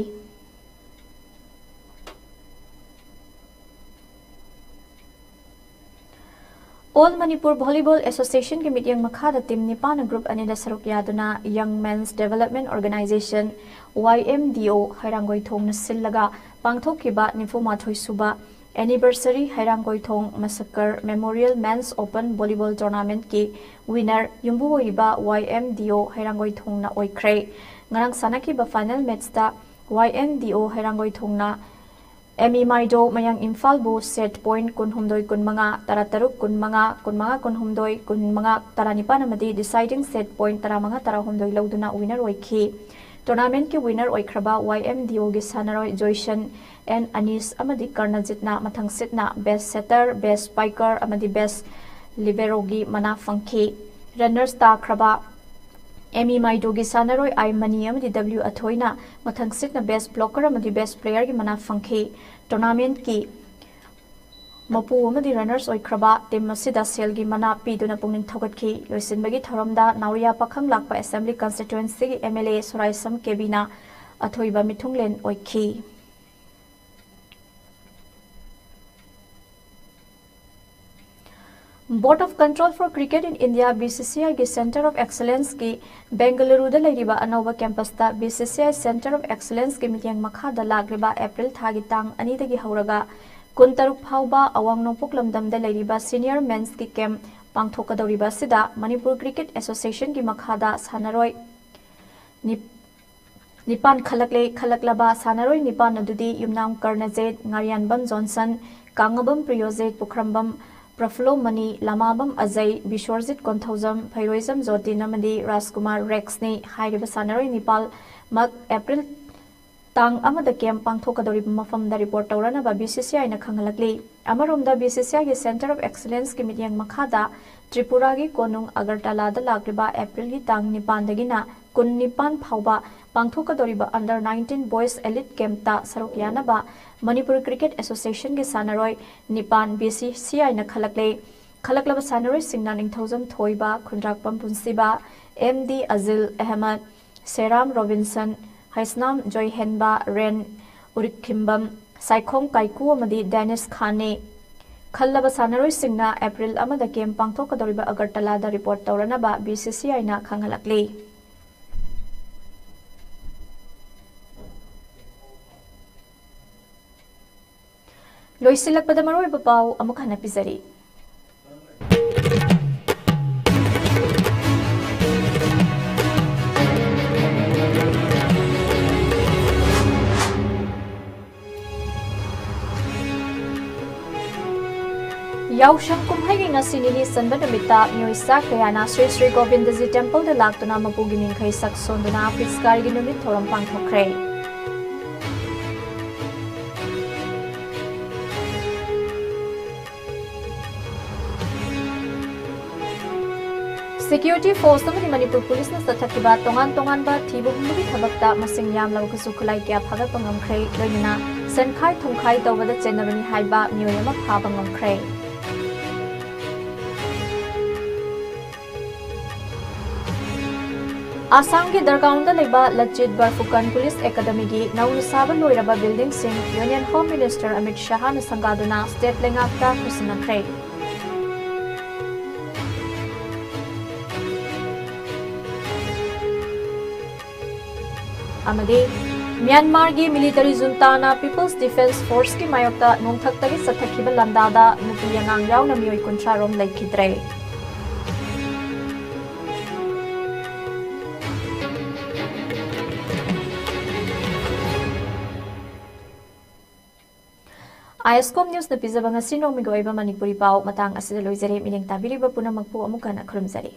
All Manipur Volleyball Association ꯒꯤ ꯃꯤꯠꯌꯦꯡ ꯃꯈꯥꯗ team ꯅꯤꯄꯥꯟꯅ group ꯑꯅꯤꯗ ꯁꯔꯨꯛ ꯌꯥꯗꯨꯅ Young Men's Development Organization, Y M D O, ꯍꯩꯔꯥꯡꯒꯣꯏꯊꯣꯡꯅ ꯁꯤꯜꯂꯒ ꯄꯥꯡꯊꯣꯛꯈꯤꯕ ꯅꯤꯐꯨ ꯃꯥꯊꯣꯏ ꯁꯨꯕ anniversary ꯍꯩꯔꯥꯡꯒꯣꯏꯊꯣꯡ ꯃꯁꯛꯀꯔ Memorial Men's Open Volleyball Tournament ꯀꯤ winner ꯌꯨꯝꯕꯨ ꯑꯣꯏꯔꯤꯕ Y M D O ꯍꯩꯔꯥꯡꯒꯣꯏꯊꯣꯡꯅ ꯑꯣꯏꯈ꯭ꯔꯦ꯫ ꯉꯔꯥꯡ ꯁꯥꯟꯅꯈꯤꯕ final match ꯇ Y M D O ꯍꯩꯔꯥꯡꯒꯣꯏꯊꯣꯡꯅ M E ꯃꯥꯏꯗꯣ ꯃꯌꯥꯡ ꯏꯝꯐꯥꯜꯕꯨ set point ꯀꯨꯟꯍꯨꯝꯗꯣꯏ ꯀꯨꯟꯃꯉꯥ, ꯇꯔꯥꯇꯔꯨꯛ ꯀꯨꯟꯃꯉꯥ, ꯀꯨꯟꯃꯉꯥ ꯀꯨꯟꯍꯨꯝꯗꯣꯏ, ꯀꯨꯟꯃꯉꯥ ꯇꯔꯥꯅꯤꯄꯥꯟ ꯑꯃꯗꯤ deciding set point ꯇꯔꯥꯃꯉꯥ ꯇꯔꯥꯍꯨꯝꯗꯣꯏ ꯂꯧꯗꯨꯅ winner ꯑꯣꯏꯈꯤ꯫ Tournament ꯀꯤ winner ꯑꯣꯏꯈ꯭ꯔꯕ Y M D O ꯒꯤ ꯁꯥꯟꯅꯔꯣꯏ ꯖꯣꯏꯁꯟ N ꯑꯅꯤꯁ ꯑꯃꯗꯤ ꯀꯔꯅꯖꯤꯠꯅ ꯃꯊꯪꯁꯤꯠꯅ best setter, best spiker ꯑꯃꯗꯤ best libero ꯒꯤ ꯃꯅꯥ ꯐꯪꯈꯤ꯫ Runners ꯇꯥꯈ꯭ꯔꯕ M E ꯃꯥꯏꯗꯣꯒꯤ ꯁꯥꯟꯅꯔꯣꯏ I ꯃꯅꯤ ꯑꯃꯗꯤ W ꯑꯊꯣꯏꯅ ꯃꯊꯪꯁꯤꯠꯅ best blocker ꯑꯃꯗꯤ best player ꯒꯤ ꯃꯅꯥ ꯐꯪꯈꯤ꯫ Tournament ꯀꯤ ꯃꯄꯨ ꯑꯃꯗꯤ runners ꯑꯣꯏꯈ꯭ꯔꯕ team ꯑꯁꯤꯗ ꯁꯦꯜꯒꯤ ꯃꯅꯥ ꯄꯤꯗꯨꯅ ꯄꯨꯛꯅꯤꯡ ꯊꯧꯒꯠꯈꯤ꯫ ꯂꯣꯏꯁꯤꯟꯕꯒꯤ ꯊꯧꯔꯝꯗ ꯅꯥꯎꯔꯤꯌꯥ ꯄꯥꯈꯪ ꯂꯥꯛꯄ Assembly Constituency ꯒꯤ M L A ꯁꯣꯔꯥꯏꯁꯝ ꯀꯦꯕꯤꯅ ꯑꯊꯣꯏꯕ ꯃꯤꯊꯨꯡꯂꯦꯟ ꯑꯣꯏꯈꯤ꯫ Board of Control for Cricket in India, B C C I ꯒꯤ Centre of Excellence ꯀꯤ ꯕꯦꯡꯒꯂꯨꯔꯨꯗ ꯂꯩꯔꯤꯕ ꯑꯅꯧꯕ campus ꯇ B C C I Centre of Excellence ꯀꯤ ꯃꯤꯠꯌꯦꯡ ꯃꯈꯥꯗ ꯂꯥꯛꯂꯤꯕ April ꯊꯥꯒꯤ ꯇꯥꯡ ꯑꯅꯤꯗꯒꯤ ꯍꯧꯔꯒ ꯀꯨꯟꯇꯔꯨꯛ ꯐꯥꯎꯕ ꯑꯋꯥꯡ ꯅꯣꯡꯄꯣꯛ ꯂꯝꯗꯝꯗ ꯂꯩꯔꯤꯕ senior men's ꯀꯤ camp ꯄꯥꯡꯊꯣꯛꯀꯗꯧꯔꯤꯕ ꯑꯁꯤꯗ Manipur Cricket Association ꯒꯤ ꯃꯈꯥꯗ ꯁꯥꯟꯅꯔꯣꯏ ꯅꯤꯞ-, ꯅꯤꯄꯥꯟ ꯈꯜꯂꯛꯂꯦ꯫ ꯈꯜꯂꯛꯂꯕ ꯁꯥꯟꯅꯔꯣꯏ ꯅꯤꯄꯥꯟ ꯑꯗꯨꯗꯤ ꯌꯨꯝꯅꯥꯝ ꯀꯔꯅꯖꯤꯠ, ꯉꯥꯔꯤꯌꯥꯟꯕꯝ ꯖꯣꯟꯁꯟ, ꯀꯥꯡꯉꯕꯝ ꯄ꯭ꯔꯤꯌꯣꯖꯤꯠ, ꯄꯨꯈ꯭ꯔꯝꯕꯝ ꯄ꯭ꯔꯐꯨꯜꯂꯣ ꯃꯅꯤ, ꯂꯃꯥꯕꯝ ꯑꯖꯩ, ꯕꯤꯁ꯭ꯋꯔꯖꯤꯠ ꯀꯣꯟꯊꯧꯖꯝ, ꯐꯩꯔꯣꯏꯖꯝ ꯖꯣꯇꯤꯟ ꯑꯃꯗꯤ ꯔꯥꯖꯀꯨꯃꯥꯔ ꯔꯦꯛꯁꯅꯤ꯫ ꯍꯥꯏꯔꯤꯕ ꯁꯥꯟꯅꯔꯣꯏ ꯅꯤꯄꯥꯜꯃꯛ April ꯇꯥꯡ ꯑꯃꯗ camp ꯄꯥꯡꯊꯣꯛꯀꯗꯧꯔꯤꯕ ꯃꯐꯝꯗ report ꯇꯧꯔꯅꯕ B C C I ꯅ ꯈꯪꯍꯜꯂꯛꯂꯤ꯫ ꯑꯃꯔꯣꯝꯗ B C C I ꯒꯤ Centre of Excellence ꯀꯤ ꯃꯤꯠꯌꯦꯡ ꯃꯈꯥꯗ ꯇ꯭ꯔꯤꯄꯨꯔꯥꯒꯤ ꯀꯣꯅꯨꯡ ꯑꯒꯔꯇꯂꯥꯗ ꯂꯥꯛꯂꯤꯕ April ꯒꯤ ꯇꯥꯡ ꯅꯤꯄꯥꯟꯗꯒꯤꯅ ꯀꯨꯟꯅꯤꯄꯥꯟ ꯐꯥꯎꯕ ꯄꯥꯡꯊꯣꯛꯀꯗꯧꯔꯤꯕ under nineteen boys elite camp ꯇ ꯁꯔꯨꯛ ꯌꯥꯅꯕ Manipur Cricket Association ꯒꯤ ꯁꯥꯟꯅꯔꯣꯏ ꯅꯤꯄꯥꯟ B C C I ꯅ ꯈꯜꯂꯛꯂꯦ꯫ ꯈꯜꯂꯛꯂꯕ ꯁꯥꯟꯅꯔꯣꯏꯁꯤꯡꯅ ꯅꯤꯡꯊꯧꯖꯝ ꯊꯣꯏꯕ, ꯈꯨꯟꯗ꯭ꯔꯥꯛꯄꯝ ꯄꯨꯟꯁꯤꯕ, M D ꯑꯖꯤꯜ Ahmad, ꯁꯦꯔꯥꯝ Robinson, Heisnam ꯖꯣꯏꯍꯦꯟꯕ, ꯔꯦꯟ ꯎꯔꯤꯛꯈꯤꯝꯕꯝ, ꯁꯥꯏꯈꯣꯝ ꯀꯥꯏꯀꯨ ꯑꯃꯗꯤ ꯗꯦꯅꯤꯁ ꯈꯥꯟꯅꯤ꯫ ꯈꯜꯂꯕ ꯁꯥꯟꯅꯔꯣꯏꯁꯤꯡꯅ ꯑꯦꯄ꯭ꯔꯤꯜ ꯑꯃꯗ ꯀꯦꯝ ꯄꯥꯡꯊꯣꯛꯀꯗꯧꯔꯤꯕ ꯑꯒꯔꯇꯂꯥꯗ ꯔꯤꯄꯣꯔꯠ ꯇꯧꯔꯅꯕ ꯕꯤ ꯁꯤ ꯁꯤ ꯑꯥꯏꯅ ꯈꯪꯍꯜꯂꯛꯂꯤ꯫ ꯂꯣꯏꯁꯤꯜꯂꯛꯄꯗ ꯃꯔꯨꯑꯣꯏꯕ ꯄꯥꯎ ꯑꯃꯨꯛ ꯍꯟꯅ ꯄꯤꯖꯔꯤ꯫ ꯌꯥꯎꯁꯪ ꯀꯨꯝꯍꯩꯒꯤ ꯉꯁꯤ ꯅꯤꯅꯤ ꯆꯟꯕ ꯅꯨꯃꯤꯠꯇ ꯃꯤꯑꯣꯏ ꯆꯥ ꯀꯌꯥꯅ ꯁ꯭ꯔꯤ ꯁ꯭ꯔꯤ ꯒꯣꯕꯤꯟꯗꯖꯤ ꯇꯦꯝꯄꯜꯗ ꯂꯥꯛꯇꯨꯅ ꯃꯄꯨꯒꯤ ꯅꯤꯡꯈꯩ ꯁꯛ ꯁꯣꯟꯗꯨꯅ ꯄꯤꯆꯀꯥꯔꯤꯒꯤ ꯅꯨꯃꯤꯠ ꯊꯧꯔꯝ ꯄꯥꯡꯊꯣꯛꯈ꯭ꯔꯦ꯫ ꯁꯦꯀ꯭ꯌꯨꯔꯤꯇꯤ ꯐꯣꯔꯁ ꯑꯃꯗꯤ ꯃꯅꯤꯄꯨꯔ ꯄꯨꯂꯤꯁꯅ ꯆꯠꯊꯈꯤꯕ ꯇꯣꯉꯥꯟ ꯇꯣꯉꯥꯟꯕ ꯊꯤꯕ ꯍꯨꯝꯕꯒꯤ ꯊꯕꯛꯇ ꯃꯁꯤꯡ ꯌꯥꯝꯂꯕ ꯈꯨꯠꯁꯨ ꯈꯨꯠꯂꯥꯏ ꯀꯌꯥ ꯐꯥꯒꯠꯄ ꯉꯝꯈ꯭ꯔꯦ, ꯂꯣꯏꯅꯅ ꯁꯦꯟꯈꯥꯏ ꯊꯨꯝꯈꯥꯏ ꯇꯧꯕꯗ ꯆꯦꯟꯅꯕꯅꯤ ꯍꯥꯏꯕ ꯃꯤꯑꯣꯏ ꯑꯃ ꯐꯥꯕ ꯉꯝꯈ꯭ꯔꯦ꯫ ꯑꯁꯥꯝꯒꯤ ꯗꯔꯒꯥꯎꯟꯗ ꯂꯩꯕ ꯂꯆꯤꯠ ꯕꯔꯐꯨꯀꯟ ꯄꯨꯂꯤꯁ ꯑꯦꯀꯥꯗꯃꯤꯒꯤ ꯅꯧꯅ ꯁꯥꯕ ꯂꯣꯏꯔꯕ ꯕꯤꯜꯗꯤꯡꯁꯤꯡ ꯌꯨꯅꯤꯌꯟ ꯍꯣꯝ ꯃꯤꯅꯤꯁꯇꯔ ꯑꯃꯤꯠ ꯁꯍꯥꯅ ꯁꯪꯒꯥꯗꯨꯅ ꯁ꯭ꯇꯦꯠ ꯂꯩꯉꯥꯛꯇ ꯈꯨꯠꯁꯤꯟꯅꯈ꯭ꯔꯦ꯫ ꯑꯃꯗꯤ ꯃ꯭ꯌꯥꯟꯃꯥꯔꯒꯤ ꯃꯤꯂꯤꯇꯔꯤ ꯖꯨꯟꯇꯥꯅ ꯄꯤꯄꯜꯁ ꯗꯤꯐꯦꯟꯁ ꯐꯣꯔꯁꯀꯤ ꯃꯥꯌꯣꯛꯇ ꯅꯣꯡꯊꯛꯇꯒꯤ ꯆꯠꯊꯈꯤꯕ ꯂꯥꯟꯗꯥꯗ ꯅꯨꯄꯤ ꯑꯉꯥꯡ ꯌꯥꯎꯅ ꯃꯤꯑꯣꯏ ꯀꯨꯟꯊ꯭ꯔꯥ ꯔꯣꯝ ꯂꯩꯈꯤꯗ꯭ꯔꯦ꯫ ꯑꯥꯏ ꯑꯦꯁ ꯀꯣꯝ ꯅ꯭ꯌꯨꯁꯅ ꯄꯤꯖꯕ ꯉꯁꯤ ꯅꯣꯡꯃꯒꯤ ꯑꯣꯏꯕ ꯃꯅꯤꯄꯨꯔꯤ ꯄꯥꯎ ꯃꯇꯥꯡ ꯑꯁꯤꯗ ꯂꯣꯏꯖꯔꯦ꯫ ꯃꯤꯠꯌꯦꯡ ꯇꯥꯕꯤꯔꯤꯕ ꯄꯨꯝꯅꯃꯛꯄꯨ ꯑꯃꯨꯛ ꯍꯟꯅ ꯈꯨꯔꯨꯝꯖꯔꯤ꯫